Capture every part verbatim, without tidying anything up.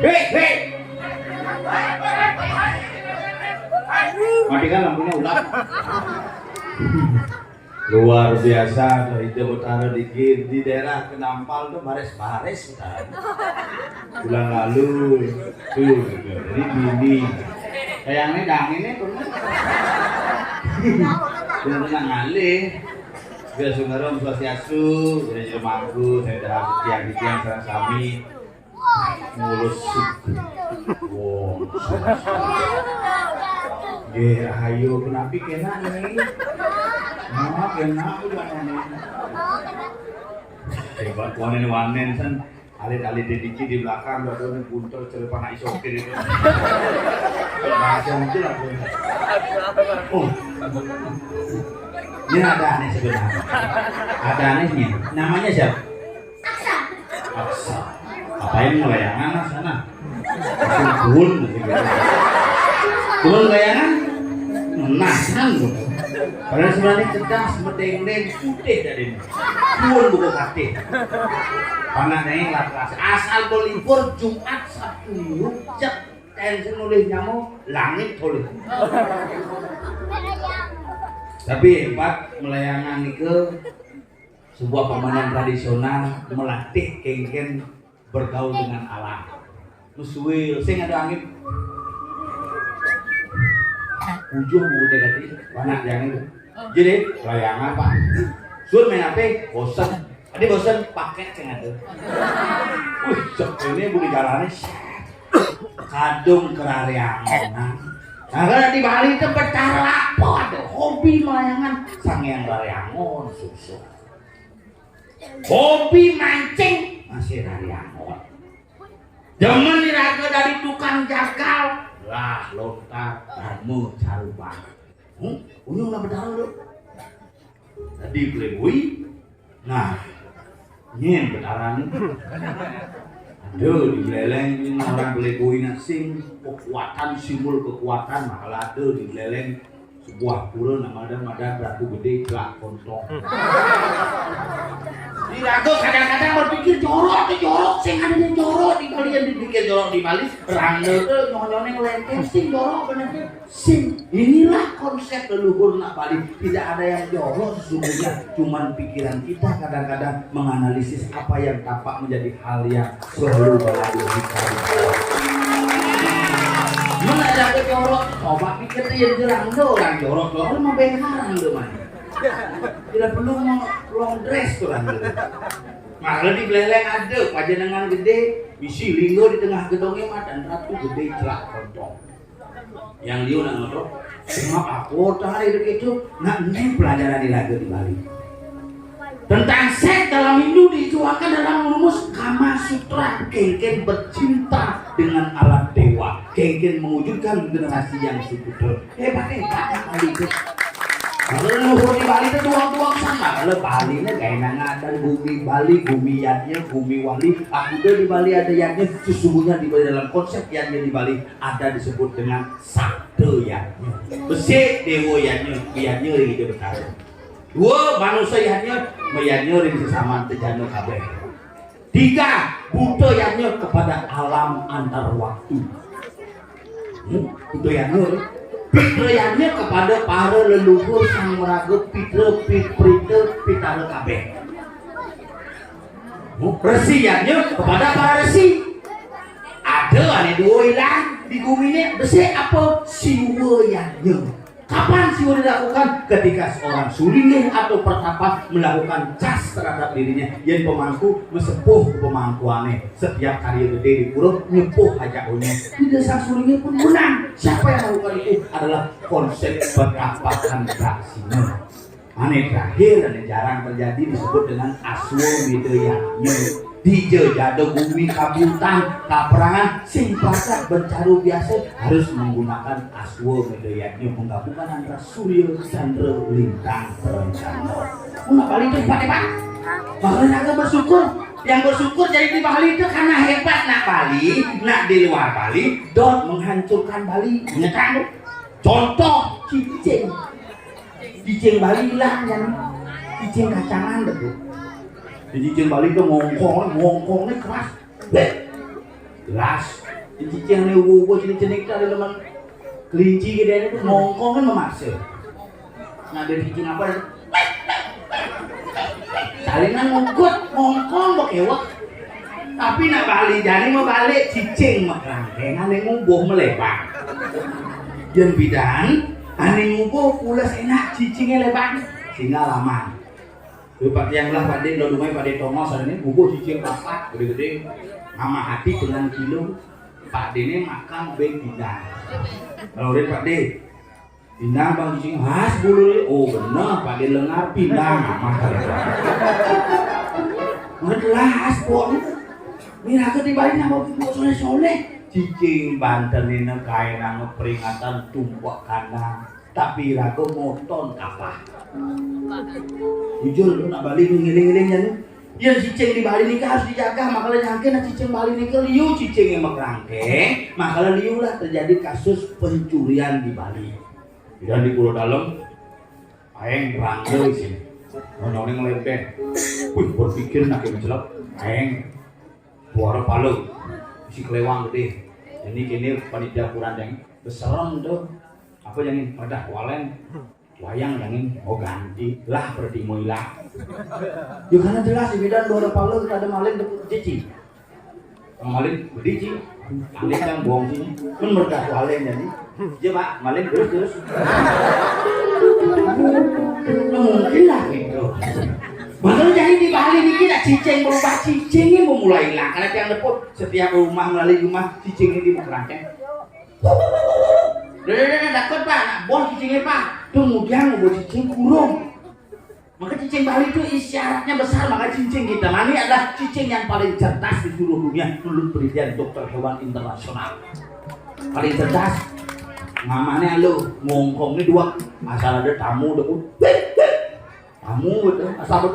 Hei, hei. Matikan lampunya ulah. Luar biasa, itu utara dikit di daerah Kenampal tuh baris-baris utara. Bulan lalu tuh, jadi bini kayaknya dangin itu. Udah tenang alih. Biar Sungarum Swastiastu, jadi jadi mangku, saya dah tiang-tiang sareng sami. Mulus sugih. Wong. Nggih, ayo kenapi kena nih. Mama kena udah nih. Hebat wanen-wanen sen. Alit-alit di di belakang udah ada nih buntel celup anak isokin itu. Macam itu lah. Oh. Ini ada aneh sebenarnya. Ada anehnya. Namanya siapa? Aksa. Apain ngelayangan lah sana? Turun gitu. Turun layangan, menasan gitu. Padahal sebenarnya cerdas, medeng-deng, putih tadi. Turun buku hati. Panak naik lah kelas. Asal berlibur Jumat Sabtu, cek tensi nulis nyamuk, langit tulis. Tapi hebat melayangan itu sebuah permainan tradisional melatih kengken bergaul dengan alam. Musuil, sing ada angin. Ujung udah tadi, mana yang itu? Jadi, layangan apa? Sun main apa? Bosen. Tadi bosen pakai sing ada. Wih, cek ini budi jalannya. Kadung kerariangan. Nah, kalau di Bali itu pecar apa ada hobi melayangan sang yang rariangon susah. Hobi mancing masih rariangon. Demen iraga dari tukang jagal lah lontar darma caruban. Hmm? Unyung lah bedal lu. Tadi playboy. Nah, nyen bedaran. Aduh, di Buleleng ini orang playboy sing kekuatan, simbol kekuatan, malah ada di Buleleng sebuah pura nama ada madan Ratu Gede Blak Kontong. Di raga kadang-kadang berpikir jorok ke jorok, sing ada di jorok di kalian di Jorok di Bali, rangda tuh nyonyoné ngeléngkéng, sing jorok bener. Sing, inilah konsep leluhur nak Bali. Tidak ada yang jorok sesungguhnya, cuman pikiran kita kadang-kadang menganalisis apa yang tampak menjadi hal yang selalu berlalu di Bali. Mana ada jorok? Coba pikir dia jerang tuh orang jorok, jorok mah beharan tuh mah. Tidak perlu mau long dress tuh orang tuh. Malah di Buleleng ada pajenengan gedé, bisi lingga di tengah gedongé mah dan ratu gedé celak kontong. Yang liu nak ngobrol, cuma aku tarik itu, nak ini pelajaran di lagu di Bali. Tentang seks dalam Hindu dituangkan dalam rumus Kama Sutra, kéngkén bercinta dengan alat dewa, kéngkén mewujudkan generasi yang subur. Hebat, hebat Bali itu. Kalau leluhur di Bali itu doang-doang sama. Kalau Bali ini kayak nang ada gumi Bali, gumi yadnya, gumi wali. Aku tuh di Bali ada yadnya, sesungguhnya di Bali dalam konsep yadnya di Bali ada disebut dengan sabda yadnya. Besik dewa yadnya, yadnya gitu besar. Dua manusia yadnya, yadnya ring sesama tejana kabeh. Tiga, buta yadnya kepada alam antar waktu. Hmm? Buta yadnya. Pitra yadnya kepada para leluhur sang meraga pitra pit- prita pitara kabeh. Hmm? Resi yadnya kepada para resi. Ada ané dua ilang di gumi ini, besik apa? Siwa yadnya. Kapan siwa dilakukan? Ketika seorang sulinggih atau pertapa melakukan cas terhadap dirinya. Yén pemangku mesepuh pemangkuané. Setiap karya gedé di pura nyepuh ajakuné. Di desa sulinggih pun menang. Siapa yang melakukan itu adalah konsep pertapaan daksina. Ané terakhir, ané jarang terjadi disebut dengan aswamedha yadnya. Dija jada gumi kabutan, kaperangan, sing pakat bencaru biasa harus menggunakan aswamedha yadnya menggabungkan antara surya, candra, lintang, perencana. Mula Bali itu hebat, hebat. Makanya kita bersyukur. Yang bersyukur jadi di Bali itu karena hebat nak Bali, nak di luar Bali, dot menghancurkan Bali. Ingat kan? Contoh, cicing. Cicing Bali ilang kan. Cicing kacangan deh tuh. Di cicing Bali itu ngongkong, ngongkongnya keras. Beh. Jelas. Di cicing ini ubu-ubu, cini-cini kita ada teman kelinci gitu ya, itu ngongkong kan memaksa. Nah, dari cicing apa? Salinan ngugut, ngongkong, bekewek. Tapi nak Bali, jani mau balik, cicing makrangkeng, ané ngubuh melebang. Yang bidan, ané ngubuh pulas enak, cicingnya lebang. Sehingga lama. Pak Tiang lah, Pak Dé, lo dumai Pak Dé Thomas, ini ngubuh cicing papat, gede-gede. Nama hati dengan kilo. Pak Dé ini makan beng bidan. Kalau udah Pak Dé, pindah bang cicing, has bulu. Oh bener, Pak Dé lengar pindah. Nah, mah. Ngelas pon. Mira ke di Bali nama buat soleh-soleh. Cicing banten ini kayak nama peringatan tumpuk kandang. Tapi raga moton kapah. Jujur lu nak Bali ngiling-ngiling ya lu. Ya cicing di Bali ini harus dijaga, makanya nyangkin cicing Bali ini liu cicing yang makrangkeng, makanya liu lah terjadi kasus pencurian di Bali. Dan di Pulau Dalam, aéng rangda sini. Nyoné ngelempeng. Wih, berpikir nak yang celap. Aéng. Suara palu. Isi kelewang gede. Ini kini panitia kurandeng. Beserem tuh. Apa yang ini? Pada kualén. Wayang yang ini. Oh, ganti. Lah, berarti mau hilang. Ya, karena jelas di bidan suara palu, ada malin, cici. Malin berdiri. Malin kan bohong sini. Kan mereka malin jadi. Ya, Pak, malin terus, terus. Nah, mungkin lah gitu. Makanya jadi di Bali ini kita cicing berubah, cicingnya mau mulai hilang. Karena tiang depot setiap rumah melalui rumah cicing ini mau kerangkeng. Udah, udah, udah, takut, Pak. Nak boh cicingnya, Pak. Tuh, kemudian mau cicing kurung. Maka cicing Bali itu isyaratnya besar, maka cicing kita ini adalah cicing yang paling cerdas di seluruh dunia menurut penelitian dokter hewan internasional. Paling cerdas, mamanya lo ngongkongnya dua, asal ada tamu udah pun, tamu gitu, asal ada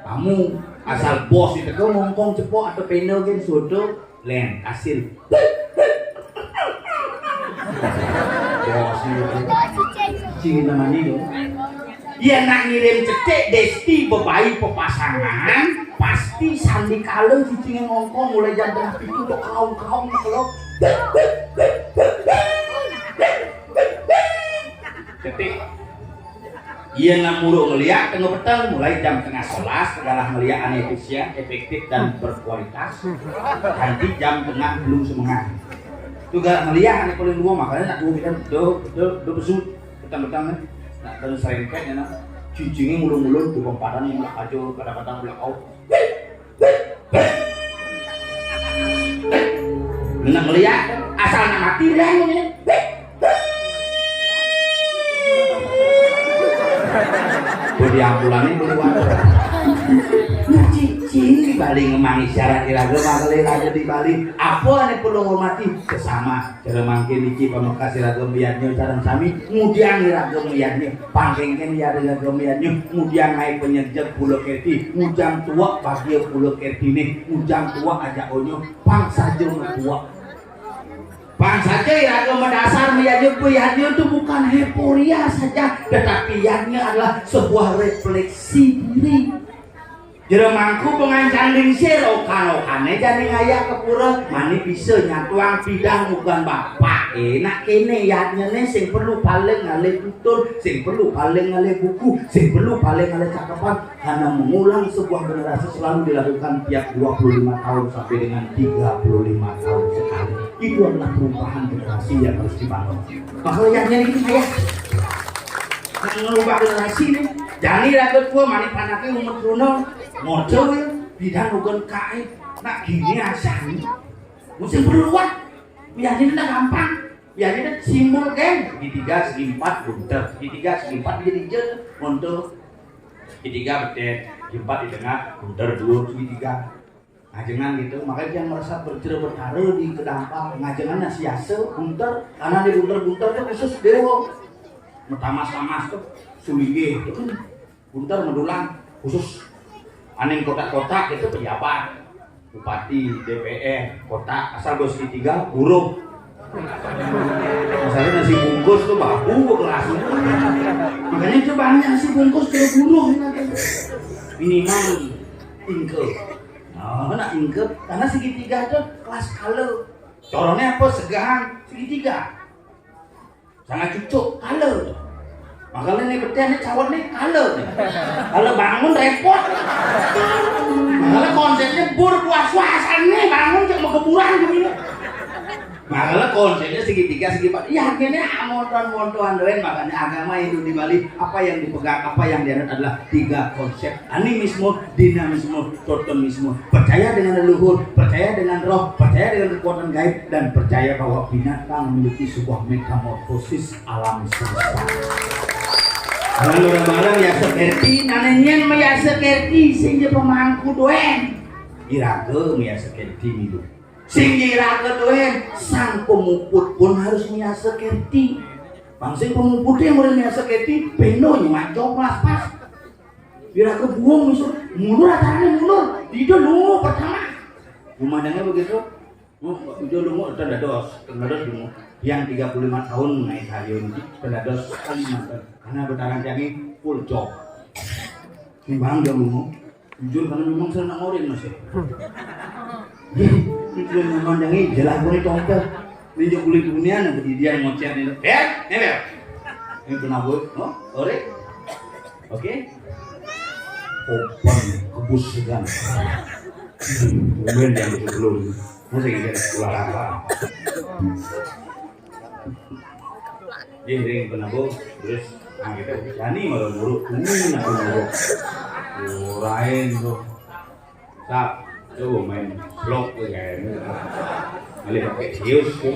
tamu, asal bos itu tuh ngongkong cepok atau panel game soto, Lén, kasil. Bos ini. Cing namanya itu. Iya nak ngirim ceték desti bebayi pepasangan, Pasti sandikala cicingé ngongkong mulai jam tengah pitu tok kaum-kaum kalau. Ketik. Yén nak muruk ngeliak tengah peteng mulai jam tengah sebelas, segala ngeliak ané efisien, efektif dan berkualitas. Nanti jam tengah belum semengan. Tuh galak ngeliak ané paling dua, makanya nak dua kita do do do besut peteng-peteng kan. Nak terus serempet ya nak. Cicingé ngulung-ngulung tuh kempadan yang aja kadang-kadang belakau. Nak ngeliat, asal nak mati udah ini. Budi ambulan ini budi waduh. Cicing di Bali ngemang isyarat iraga, makhlé raja di Bali. Apa nih perlu ngormati? Sesama. Cara mangkin niki pamekas iraga miyadnya sareng sami, ngudiang iraga miyadnya, pangkéngkén iraga miyadnya, ngudiang naé panyejeg Pulo Kerti, ngujang tuak bagia Pulo Kertiné, ngujang tuak ajak onyo, pang saja metuak. Pang saja iraga madasar miyadnya, miyadnya itu bukan euforia saja, tetapi yadnya adalah sebuah refleksi diri. Jero mangku pengancang lingsir, okan-okané jani ngayak ke pura, mani bisa nyatuang pidan mugan bapak. Enak kéné yadnyané sing perlu paling ngalih tutur, sing perlu paling ngalih buku, sing perlu paling ngalih cakepan, karena mengulang sebuah generasi selalu dilakukan tiap dua puluh lima tahun sampai dengan tiga puluh lima tahun sekali. Itu adalah perubahan generasi yang harus dibangun. Makanya yadnyané ini saya ngerubah generasi nih. Jani raga tua mani panaké umet runa, model ya, pidan ugan kaé. Nak gini asané. Musim perluan. Biasanya nak gampang. Biasanya simbol kan. Segitiga, segi empat, bunter. Segitiga, segi empat jadi je, monto. Segitiga betet, segi empat di tengah, bunter dua segitiga. Ngajengan gitu, makanya jangan merasa bercerita berkara di kedampang. Ngajengan nasi asa, bunter, karena di bunter-bunter itu khusus dewa. Metamas-tamas tuh, sulinggih itu kan bunter medulang khusus. Aning kotak-kotak itu pejabat, bupati, D P R, kotak asal bos tiga burung. Misalnya nasi bungkus tuh babu kelas. Makanya itu banyak nasi bungkus tuh burung. Minimal ingke. Nah, nak ingkep, karena segitiga itu kelas kala. Corongnya apa? Segahan segitiga. Sangat cucuk kala. Makanya nih betul nih cawet nih kala nih. Kalau bangun repot. Makanya konsepnya bur puas-puasan nih bangun cuma keburan gini. Makanya konsepnya segitiga segi empat. Iya akhirnya montoan-montoan doang. Makanya agama Hindu di Bali apa yang dipegang, apa yang dianut adalah tiga konsep: animisme, dinamisme, totemisme. Percaya dengan leluhur, percaya dengan roh, percaya dengan kekuatan gaib, dan percaya bahwa binatang memiliki sebuah metamorfosis alam semesta. Kalau orang barang ya seperti nanenyen ya seperti sehingga pemangku doen. Iraga ya seperti itu. Sing nyiraka doen, sang pemuput pun harus miasa kerti. Bang sing pemuputnya mulai miasa kerti, pendo nyemak jok pas-pas. Kira ke buang musuh, mundur acaranya mundur, di itu lungo pertama. Pemandangannya begitu, oh, itu lungo, itu dados, dados lungo. Yang tiga puluh lima tahun naik kayu ini, dados Kalimantan. Karena betaran kami full job. Timbang dia lungo. Jujur karena memang saya nak ngorin masih. Jujur memandangnya jelas boleh contoh. Ini juga kulit dunia nanti dia ngoceh nih. Ya, ya, ya. Ini kena buat, oh, ore. Oke. Open kebus segan. Kemudian yang sebelum masih ingat olahraga. Nggih, nggih, pun ambo. Terus, nah, kita jani malah buruk. Kuning aku buruk. Urain tuh. Sap, coba main vlog tuh kayaknya. Alih pakai hius tuh.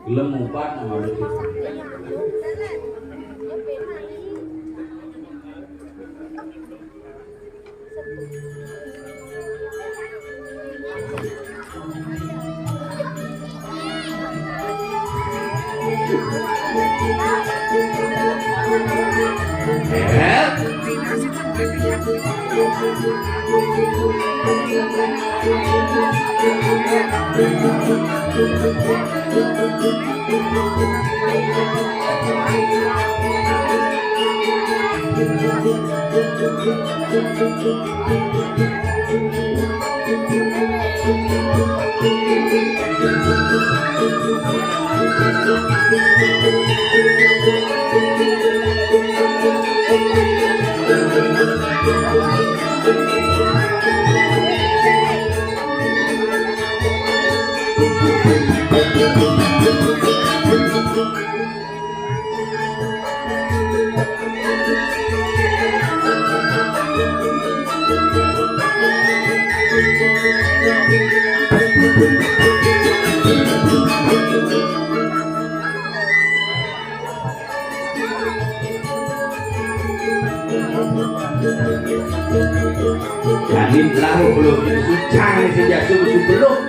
Gelem ngupat sama lu. Jadi lahu belum, sucang sejak subuh belum.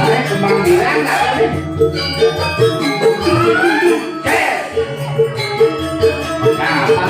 Tarik kembang bilang apa nih? Nah, apa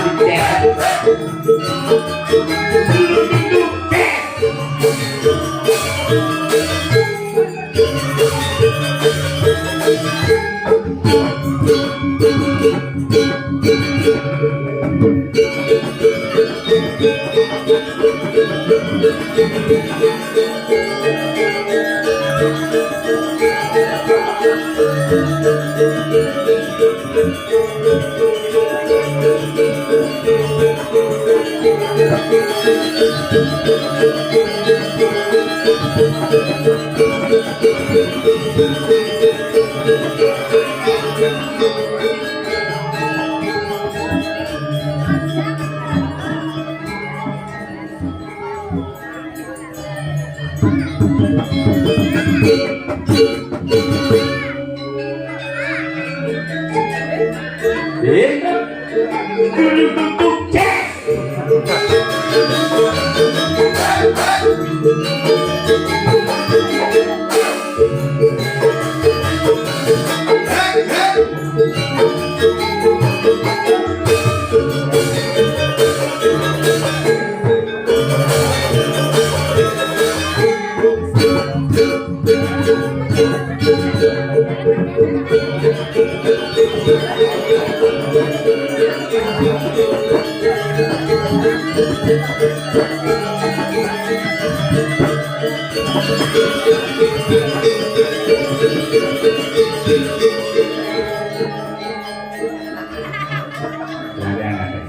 nih?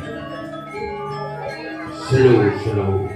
Slow, slow.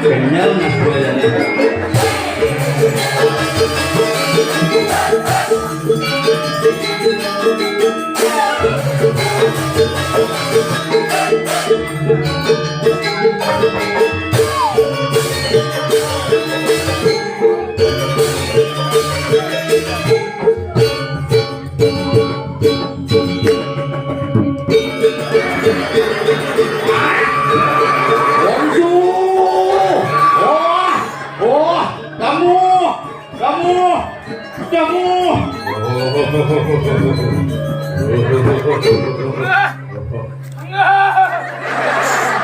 Kenyal mas boyane. Wah, wah, kamu, kamu, kamu.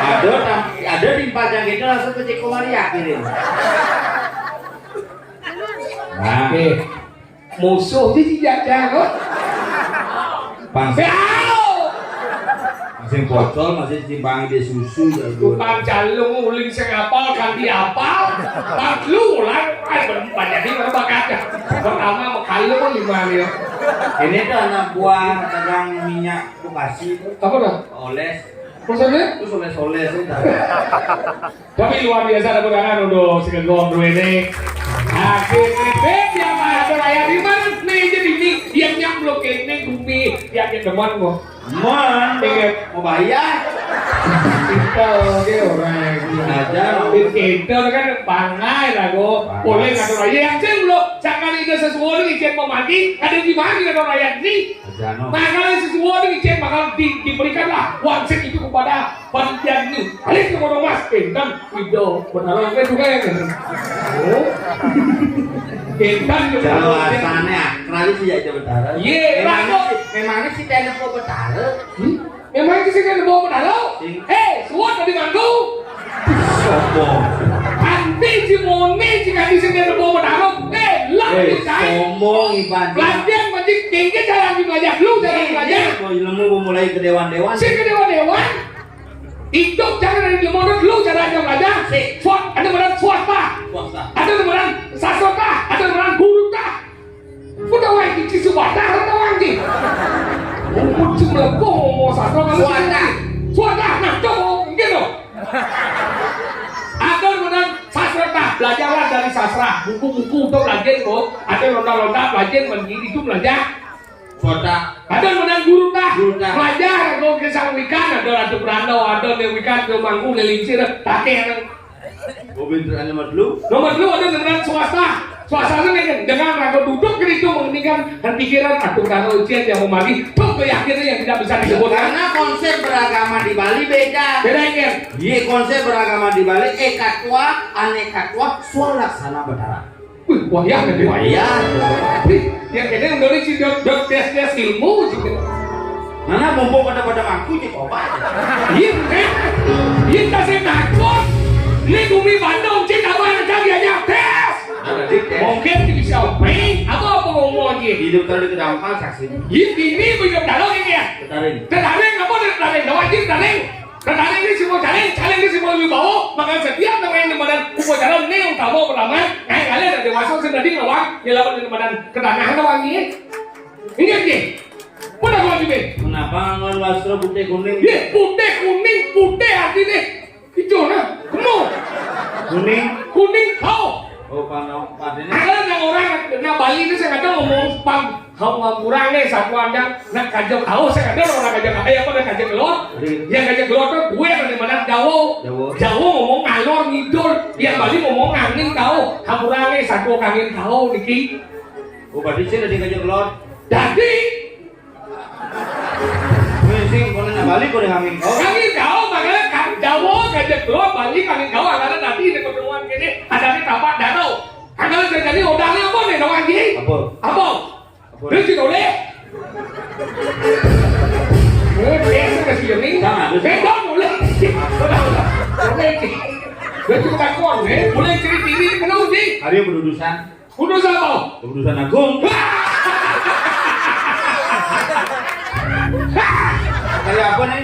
Aduh, Ada timpal yang gitu langsung ke Ceko Maria kirim. Nah, eh, musuh di jajah kok. Pang masih pocol, masih simpang dia susu ya. Tukang calung uling sing apal, ganti apal. Pas lu ulang, ah, banyak ini orang bakal. Pertama, mau kalung lima nih. Ini tuh anak buah dagang minyak Bekasi itu. Apa dah? Oles. Maksudnya? Terus oles-oles itu. Tapi luar biasa, tepuk tangan untuk si Glenn Gong ini. Akhirnya, Beb, ya, Pak, ada raya di mana? Nih, jadi ini, dia nyamplok ini, bumi, dia, dia demen kok. Mon, ingat. Mau bayar? Kita, oke, orang yang aja. Kita kan pangai lah, kok. Boleh nggak tuh? Ya, yang sih, belum. Jangan itu sesuatu, izin mau mandi, ada di mana, ada raya ini? Aja, no. Makanya sesuatu, izin bakal di, diberikanlah wangsit itu kepada panitia ini. Alih ke Gunung Mas, Intan, Wido, benar, oke juga ya, kan? Oh. Intan, Wido. Kalau asalnya, kenapa sih ya, itu benar? Iya, memangnya lah, kok. Memangnya si Tenda kok benar? Hmm? Memangnya si Tenda kok benar? Sing. Eh, suat tadi manggung. Sombong. Nanti si Mone, si Kadi si Tenda kok benar? Eh, lah, eh, dicai. Sombong, Iban. Latihan, Pak Cik. Kayaknya cara di belajar dulu, cara di belajar. Iya, mau ilmu, mau mulai ke dewan-dewan. Si ke dewan-dewan. Itu jangan ada di mondok lu, jangan ada belajar. Sik. Swa-, ada beneran swasta. Swasta. Ada beneran sastra, ada beneran guru ta. Udah wae di Cisu Batara, ada wae di. Umpun jumlah gua mau sastra kalau swasta. Swasta, nah, coba gitu. Ada beneran sastra ta, belajarlah dari sastra, buku-buku untuk belajar kok. Ada londa-londa belajar, mending itu belajar. Kota. Ada menang guru ta. Guru ta. Pelajar, kau kisah wikan, ada Ratu Perandau, ada Dewi Wikan, ada Mangku, ada Lingsir, pakai yang. Oh, pinter aja, Mas, lu. Nomor dua ada dengan swasta. Swasta itu nih, dengan raga duduk gitu, mengeningkan dan pikiran, aduh, kalau ujian yang mau mati, tuh keyakinan yang tidak bisa disebutkan. Karena konsep beragama di Bali beda. Beda, kan? Iya, konsep beragama di Bali, ekatua, anekatua, swalaksana betara. Wih, wayah nih. Wayah. Wih, yang kene yang dari si dok, dok tes, tes ilmu gitu. Mana mumpung pada, pada ngaku, cek obat. Iya, eh. Iya, kasih takut. Ini bumi Bandung, cek apa yang ada dianya tes. Ada di tes. Mungkin bisa open. Apa, apa ngomong aja? Hidup tadi kedangkal saksi. Iya, ini bisa dalam ini ya. Ketarin. Ketarin, apa nih ketarin? Wajib ketarin. Ketarin ini semua caleg, caleg ini semua wibawa. Maka setiap namanya di badan upacara ini yang utama pertama, kayak kalian ada dewasa sudah di lawan, ya lawan di badan ketanahan lawan ini. Ini aja. Mana gua gini? Kenapa ngon wasra putih kuning? Iya, putih kuning, putih artinya hijau nah. Kemu. Kuning. Kuning, hau. Oh, panau, padanya. Ada yang orang, nah, Bali ini saya kata ngomong pang, hau ngamurang nih, satu ada, nak kajak hau, saya kata orang kajak, eh, apa, nak kajak kelot? Iya. Yang kajak kelot tuh gue yang di mana? Jawa. Jawa. Jawa ngomong ngalor ngidul, yang Bali ngomong angin kau, hamurang nih, satu angin kau, niki. Oh, berarti saya dari kajak kelot. Jadi, Weh, sing, kono nang Bali, kono angin kau. Angin kau, makanya kan Jawa ngajak keluar Bali, angin kau, karena nanti di pertemuan ini ada di tapak danau. Karena saya jadi odangnya apa nih, dong, Haji? Apa? Apa? Apa? Dia sih boleh. Eh, dia sih kasih ini. Sama, terus. Eh, dong, boleh. Boleh. Dia cuma takut, eh. Boleh cerita ini, kenapa sih? Hari berurusan. Urusan apa? Urusan agung. Kayak apa nih?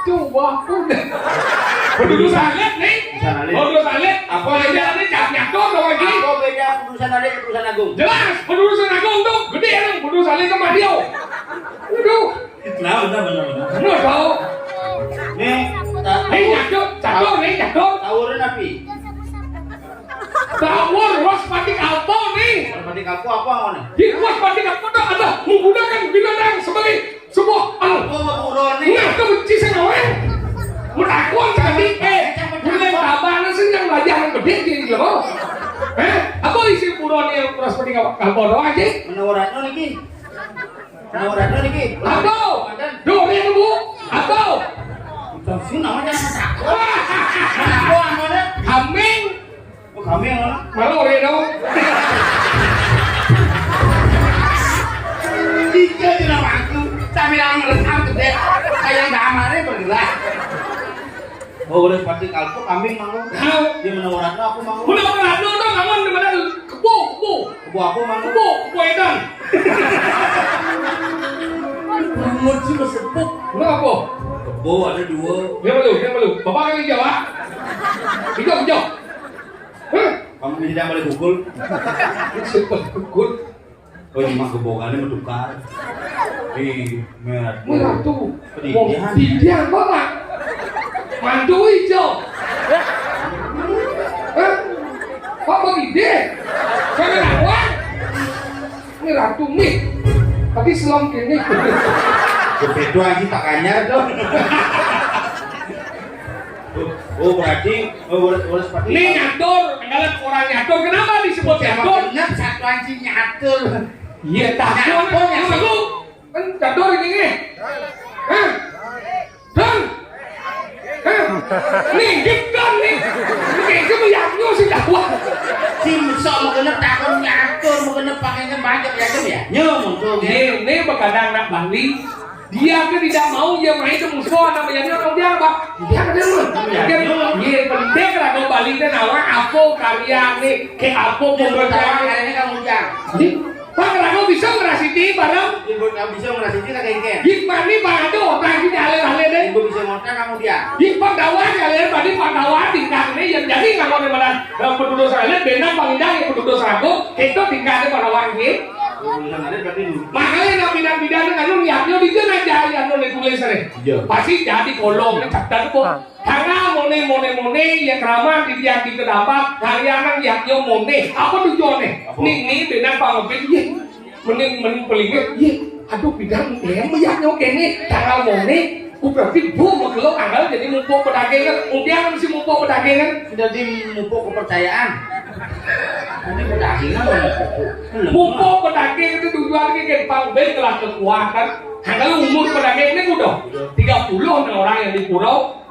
Coba udah. Urusan alit nih. Urusan alit. Urusan alit. Apa aja ini cap nyakor dong lagi. Apa beda urusan alit, urusan agung? Jelas, urusan agung tuh gede kan, urusan alit sama dia. Aduh. Nah, benar, benar, benar. Benar, tahu. Nih, tak. Nih, catur, catur, nih, catur. Tawuran api. Tawur, was pati kapo nih. Was pati kapo apa ngono? Di was pati kapo tuh ada menggunakan binatang sebagai sebuah alat. Oh, mengurone. Nah, kebenci saya, weh. Melakukan tadi, eh, bulan tabanan sih yang belajar yang gede, jadi loh. Eh, apa isi buron yang was pati kapo, kapo doang sih? Menurutno niki. Nah, ora ada niki. Aduh. Dore, Bu. Aduh. Udah sih namanya apa? Apa namanya? Kambing. Oh, kambing mana? Malah ora dong. Tiga di aku. Sambil ngeresam gede. Kayak damare bergerak. Oh, udah seperti kalpo kambing mangga. Hah? Dia menawar aku mangga. Menawar aku tuh kamu di mana? Kebo, kebo. Kebo aku mangga. Kebo, kebo edan. Umur sih masih sepuk. Kenapa? Kebo ada dua. Dia belum, dia belum. Bapak kan hijau, ah? Hijau, hijau. Hah? Kamu tidak boleh pukul. Siapa pukul? Oh, cuma gebogannya menukar. Ih, merah. Merah tuh. Pendidian. Pendidian, Bapak. Mantu hijau. Hah? Bapak gede. Saya lawan. Ini ratu nih. Tapi selom gini. Gede doang sih, tak kanyar dong. Oh, oh, berarti, oh, boleh, boleh seperti ini itu. Nyatur, kalau orang nyatur, kenapa disebut nyatur? Benar, satuan si nyatur. Iya, tak nyatur, nyatur, nyatur. Kan catur ini nih. Hah? Dong. Hah? Nih, gitu nih. Ini kayak gitu, ya, nyu sih, dah, wah. Si sok mau kena takon nyatur, mau kena pakainya banyak ya, Cem, ya? Nyu, muncul, ya. Ini, ini begadang anak Bali. Dia tuh tidak mau, dia main tuh musuh, anak Bali, orang dia apa? Dia ada lu. Iya, iya, penting lah, mau Bali, dia nawa, apa karya nih? Kayak apa, mau bertahan, kayak ini kamu, Jang. Jadi, Pak Rago bisa ngerasiti bareng? Ibu nggak bisa ngerasiti, tak kayak ini. Gimana, Pak? Aduh, otak ini alih-alih deh. Ibu bisa ngotak kamu dia. Di Pak Dawan, alih tadi Pak Dawan, tingkah ini yang jadi nggak mau daripada, eh, penduduk sekalian, benar Pak Idang yang penduduk serabu, itu tingkahnya Pak Dawan, gitu. Ibu bisa ngalir berarti dulu. Makanya nak pindah-pindah, anu, niatnya di sana aja, yang mau ditulis, nih. Iya. Pasti jadi kolom, catat tuh. Karena mone, mone, mone, ya keramat, di dia di kedampak, hari anak, ya, yo, mone. Apa tujuannya? Apa? Nih, nih, benar Pak Mopin, iya. Mending, mending pelingin, iya. Aduh, bidang, ya, ya, nyok ini, tanggal mone, ku berarti bu, mau lo tanggal jadi mumpuk pedagang, kemudian si mumpuk pedagang. Jadi mumpuk kepercayaan. Ini pedagang apa mumpuk? Mumpuk pedagang itu tujuannya kan Pak Ben telah kekuatan. Kalau umur pedagang ini udah tiga puluh nih orang yang di pulau.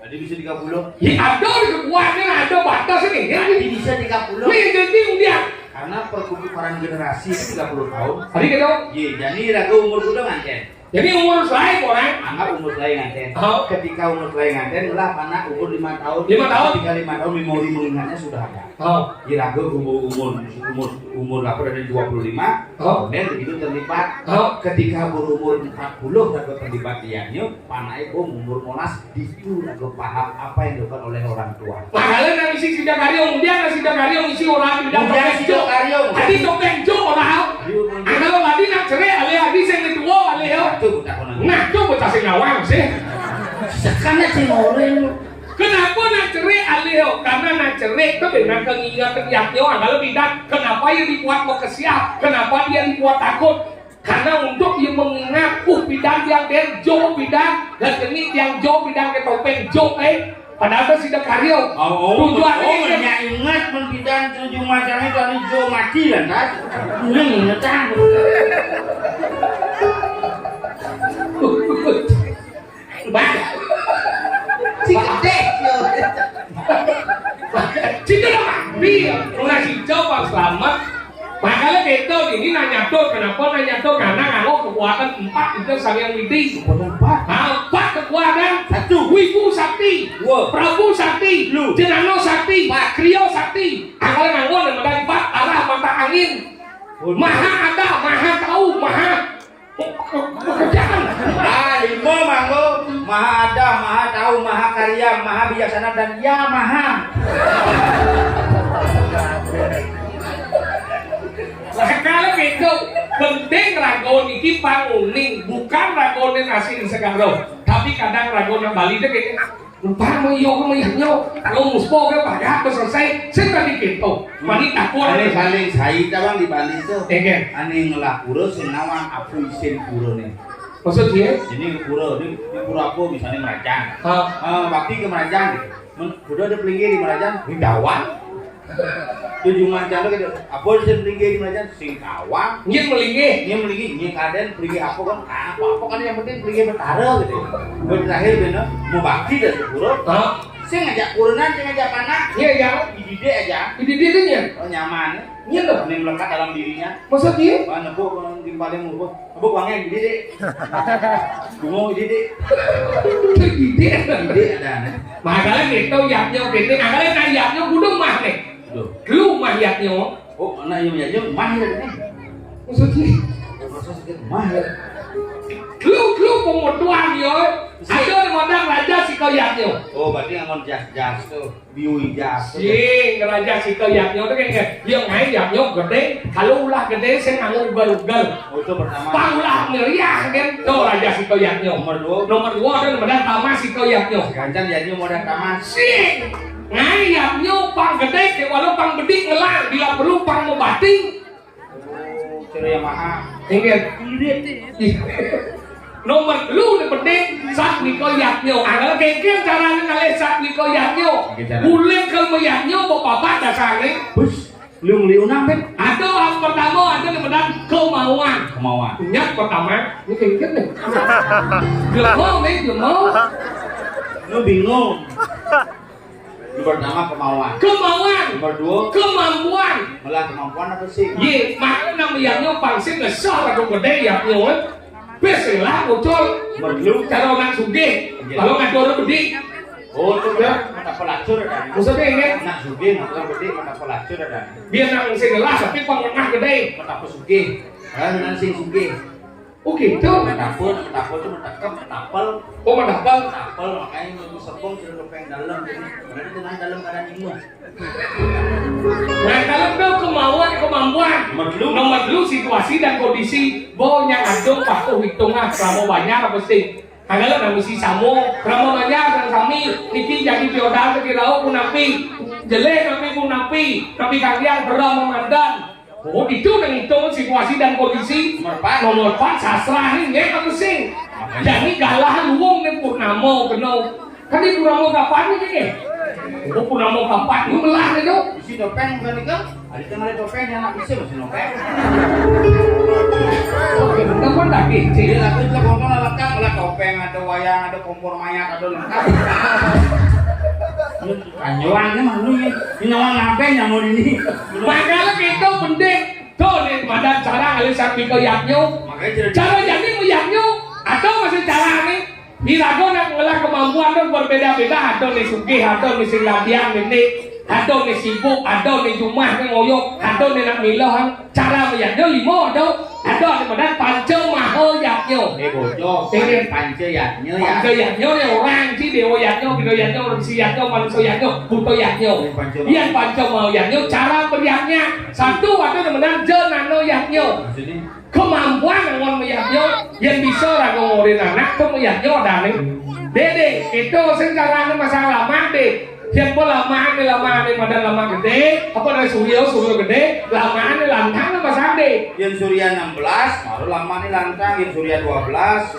Jadi bisa tiga puluh. Ya, ada di kekuatan, ada batas ini, ya. Jadi bisa tiga puluh. Wih, jadi dia. Karena pertukaran generasi itu tiga puluh tahun. Tadi kita. Iya, jadi ragu umur udah nganten. Jadi umur saya orang. Anggap umur saya nganten. Oh. Ketika umur saya nganten, lah anak umur lima tahun. Lima tahun. Ketika lima tahun, memori mengingatnya sudah ada. Oh. Iraga umur, umur, umur, umur apa dari dua puluh lima, oh, kemudian begitu terlibat. Oh. Ketika berumur empat puluh, raga terlibat dianya, panai, oh, umur monas, itu raga paham apa yang dilakukan oleh orang tua. Padahal nang isi Sidakarya, dia nang Sidakarya isi orang tidak. Dia pakai Sidakarya. Tadi topeng jo orang. Iya, iya. Kalau tadi nak cerai, alih tadi saya ketua, alih ya. Itu bukan orang. Nah, itu bukan sing ngawang sih. Sekarang sing orang. Kenapa nak cerai alih? Karena nak cerai tu dengan keinginan terjatuh adalah bidan. Kenapa ia dibuat berkesiap? Kenapa dia dibuat takut? Karena untuk ia mengingat, uh, bidan yang dia jo bidan, dan ini yang jo bidan ke topeng jo, eh. Padahal tu Sidakarya. Oh, oh, tujuan oh, ini dia ingat pun bidan tujuh macam itu, ada jo mati lah, kan? Ini ingat. Bah. Si gede. Situ lah mati. Orang hijau pas selamat. Makanya kita ini nanya tuh, kenapa nanya tuh? Karena kalau kekuatan empat itu saling midi. Kekuatan empat. Nah, empat kekuatan. Satu. Wibu Sakti. Dua. Prabu Sakti. Lu. Jenano Sakti. Empat. Krio Sakti. Angkal nganggo nama empat arah mata angin. Oh. Maha ada, maha tahu, maha Pekerjaan. Ah, lima manggo, maha ada, maha tahu, maha karya, maha bijaksana, dan ya maha. Nah, kalau gitu, penting raga niki panguning, bukan raga nasi segaro. Tapi kadang raga nang Bali deh kayaknya. Umpama iya, umpama iya, nyo. Kalau muspo ke pagat selesai, sing tadi gitu. Mani takut. Ane saling sai tabang di Bali tu. Eh, kan? Ane ngelah pura sing nawang apa isin pura ni. Maksud dia? Ini pura ni, ini pura apa misalnya Merajang. Ha. Ah, bakti ke Merajang gitu. Men, udah ada pelinggih di Merajang, di Dawang. Tujuh mancan tu kata, apa sing pelinggih di Merajang? Sing Dawang. Nggih melinggih. Nggih melinggih, nggih kaden pelinggih apa kan? Ah, apa-apa kan yang penting pelinggih Betara gitu. Buat terakhir benar, mau bakti dari pura. Ha. Sing ngajak kurenan, sing ngajak panak. Iya, iya. Dididik aja. Dididik aja. Oh, nyaman. Iya, loh. Ini melekat dalam dirinya. Maksudnya? Wah, nebuk, timpalin mubuk. Nebuk wangen, dididik. Bungo, dididik. Dididik. Dididik ada, nih. Makanya gitu, yapnya gitu. Makanya kan yapnya kudu mah, nih. Duh. Lu mah yapnya. Oh, anak yang yapnya mah ya, nih. Maksudnya? Maksudnya mah ya. Lu, lu pemotoan, yo. Ada yang modal raja si kau yapnya. Oh, berarti ngangon jas-jas tuh. Biu jas tuh. Sing, raja si kau yapnya tuh kayak, yang main yapnya gede. Kalau ulah gede, saya nganggo ugal-ugal. Oh, itu pertama. Pang ulah meriah, kan? Tuh, raja si kau yapnya. Nomor dua. Nomor dua, ada yang modal tamas si kau yapnya. Gancan jadi modal tamas. Sing. Ngai yapnya pang gede, kayak walau pang bedik ngelang, bila perlu pang mau bating. Cero Yamaha. Inggih. Nomor lu ni penting, sat nika yapnya. Angel kengkeng carane ngalih sat nika yapnya. Nggih, carane. Mulai ke yapnya, bapak dasarnya. Bus, lu ngeliu nang, Pet? Ada yang pertama, ada yang benar kemauan. Kemauan. Yang pertama, ini kengkeng nih. Belum mau, nih, belum mau. Lu bingung. Nomor pertama kemauan. Kemauan. Nomor dua. Kemampuan. Malah kemampuan apa sih? Ye, mak nang yapnya pang sing ngesah lagu gede yapnya, eh. Bes lah, ucul. Nomor telu. Cara orang sugih. Iya. Kalau ngatur orang bedik. Oh, itu kan mata pelacur kan? Maksudnya ini? Anak sugih, anak orang bedik, mata pelacur kan? Biar nang sing ngelah, tapi pang nengah gede. Mata pesugih. Kan nang sing sugih. Oh, gitu. Metapun, metapun itu metekem, metapel. Oh, metapel. Metapel, makanya nunggu sepung, suruh kepeng dalam. Jadi, berarti dengan dalam keadaan ilmu. Nah, kalau itu kemauan, kemampuan. Nomor telu. Nomor telu, situasi dan kondisi. Bo, yang adung, patuh, hitungan, selama banyak apa sih? Kalau nang mesti samo, selama banyak, nang sami, niki jadi piodal, kira pun napi. Jelek, napi pun napi. Napi kalian, berang, memandan. Oh, itu nang itu situasi dan kondisi. Nomor empat. Nomor empat, sastra ini, nggih, apa sing? Makanya. Jadi, galah luwung nih purnama, kena. Kan di purnama kapan ini, nggih? Oh, purnama kapan? Lu melah nih, tuh. Isi topeng, bukan itu? Ada tengah topeng, yang nggak bisa, masih topeng. Oke, teman tak kecil. Jadi, lagu itu kompor lengkap, lah topeng, ada wayang, ada kompor mayat, ada lengkap. Anjurannya mah lu ya. Ini orang ngapain yang mau ini? Makanya kita penting. Tuh, nih, madan cara ngalih sat nika yapnya. Makanya cerita. Cara jadi yapnya. Atau masih cara nih. Iraga nak ngelah kemampuan tu berbeda-beda. Ada ni sugih, ada ni sing ladian, ni, ada ni sibuk, ada ni jumah ni ngoyok, ada ni nak milah. Cara yapnya lima ada. Ada ni madan panca maha yapnya. Eh, bocah. Eh, panca yapnya ya. Panca yapnya ni orang si dewa yapnya, bina yapnya, orang si yapnya, manusia yapnya, buta yapnya. Eh, panca maha. Yang panca maha yapnya, cara beriapnya. Satu ada ni madan jenana yapnya. Maksudnya? Kemampuan angon mayapnya, yang bisa raga ngorin anak tu mayapnya ada ni. Dede, itu sing carane masang lamak, deh. Siapa lamak ni, lamak ni, madan lamak gede, apa dari surya, surya gede, lamak ni lantang ni masang, deh. Yang surya enam belas, baru lamak ni lantang, yang surya dua belas.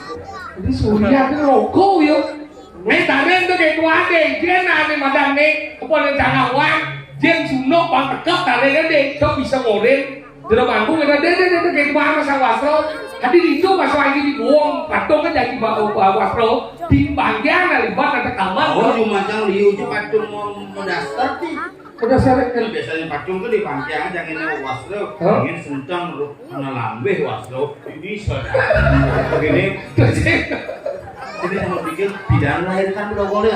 Jadi surya tu loko, yo. Ni taring tu kayak tua, deh. Dia nak ni madan ni, apa ni tanah wang, dia sunok bang tekap taring ni, deh. Kau bisa ngorin. Jero mangku kena dede dede kayak gimana sang wasro. Tadi itu pas lagi dibuang patung kan jadi ba- ba- wasro. Di panggian dari ban ada kamar. Oh, cuma yang liu itu patung mau mendasar ti. Udah seret kan. Biasanya patung tuh di panggian jangan yang wasro. Hah? Ingin sentang bro, mana lambeh wasro. Ini bisa. Begini. Ini sama pikir pidana lahirkan udah boleh.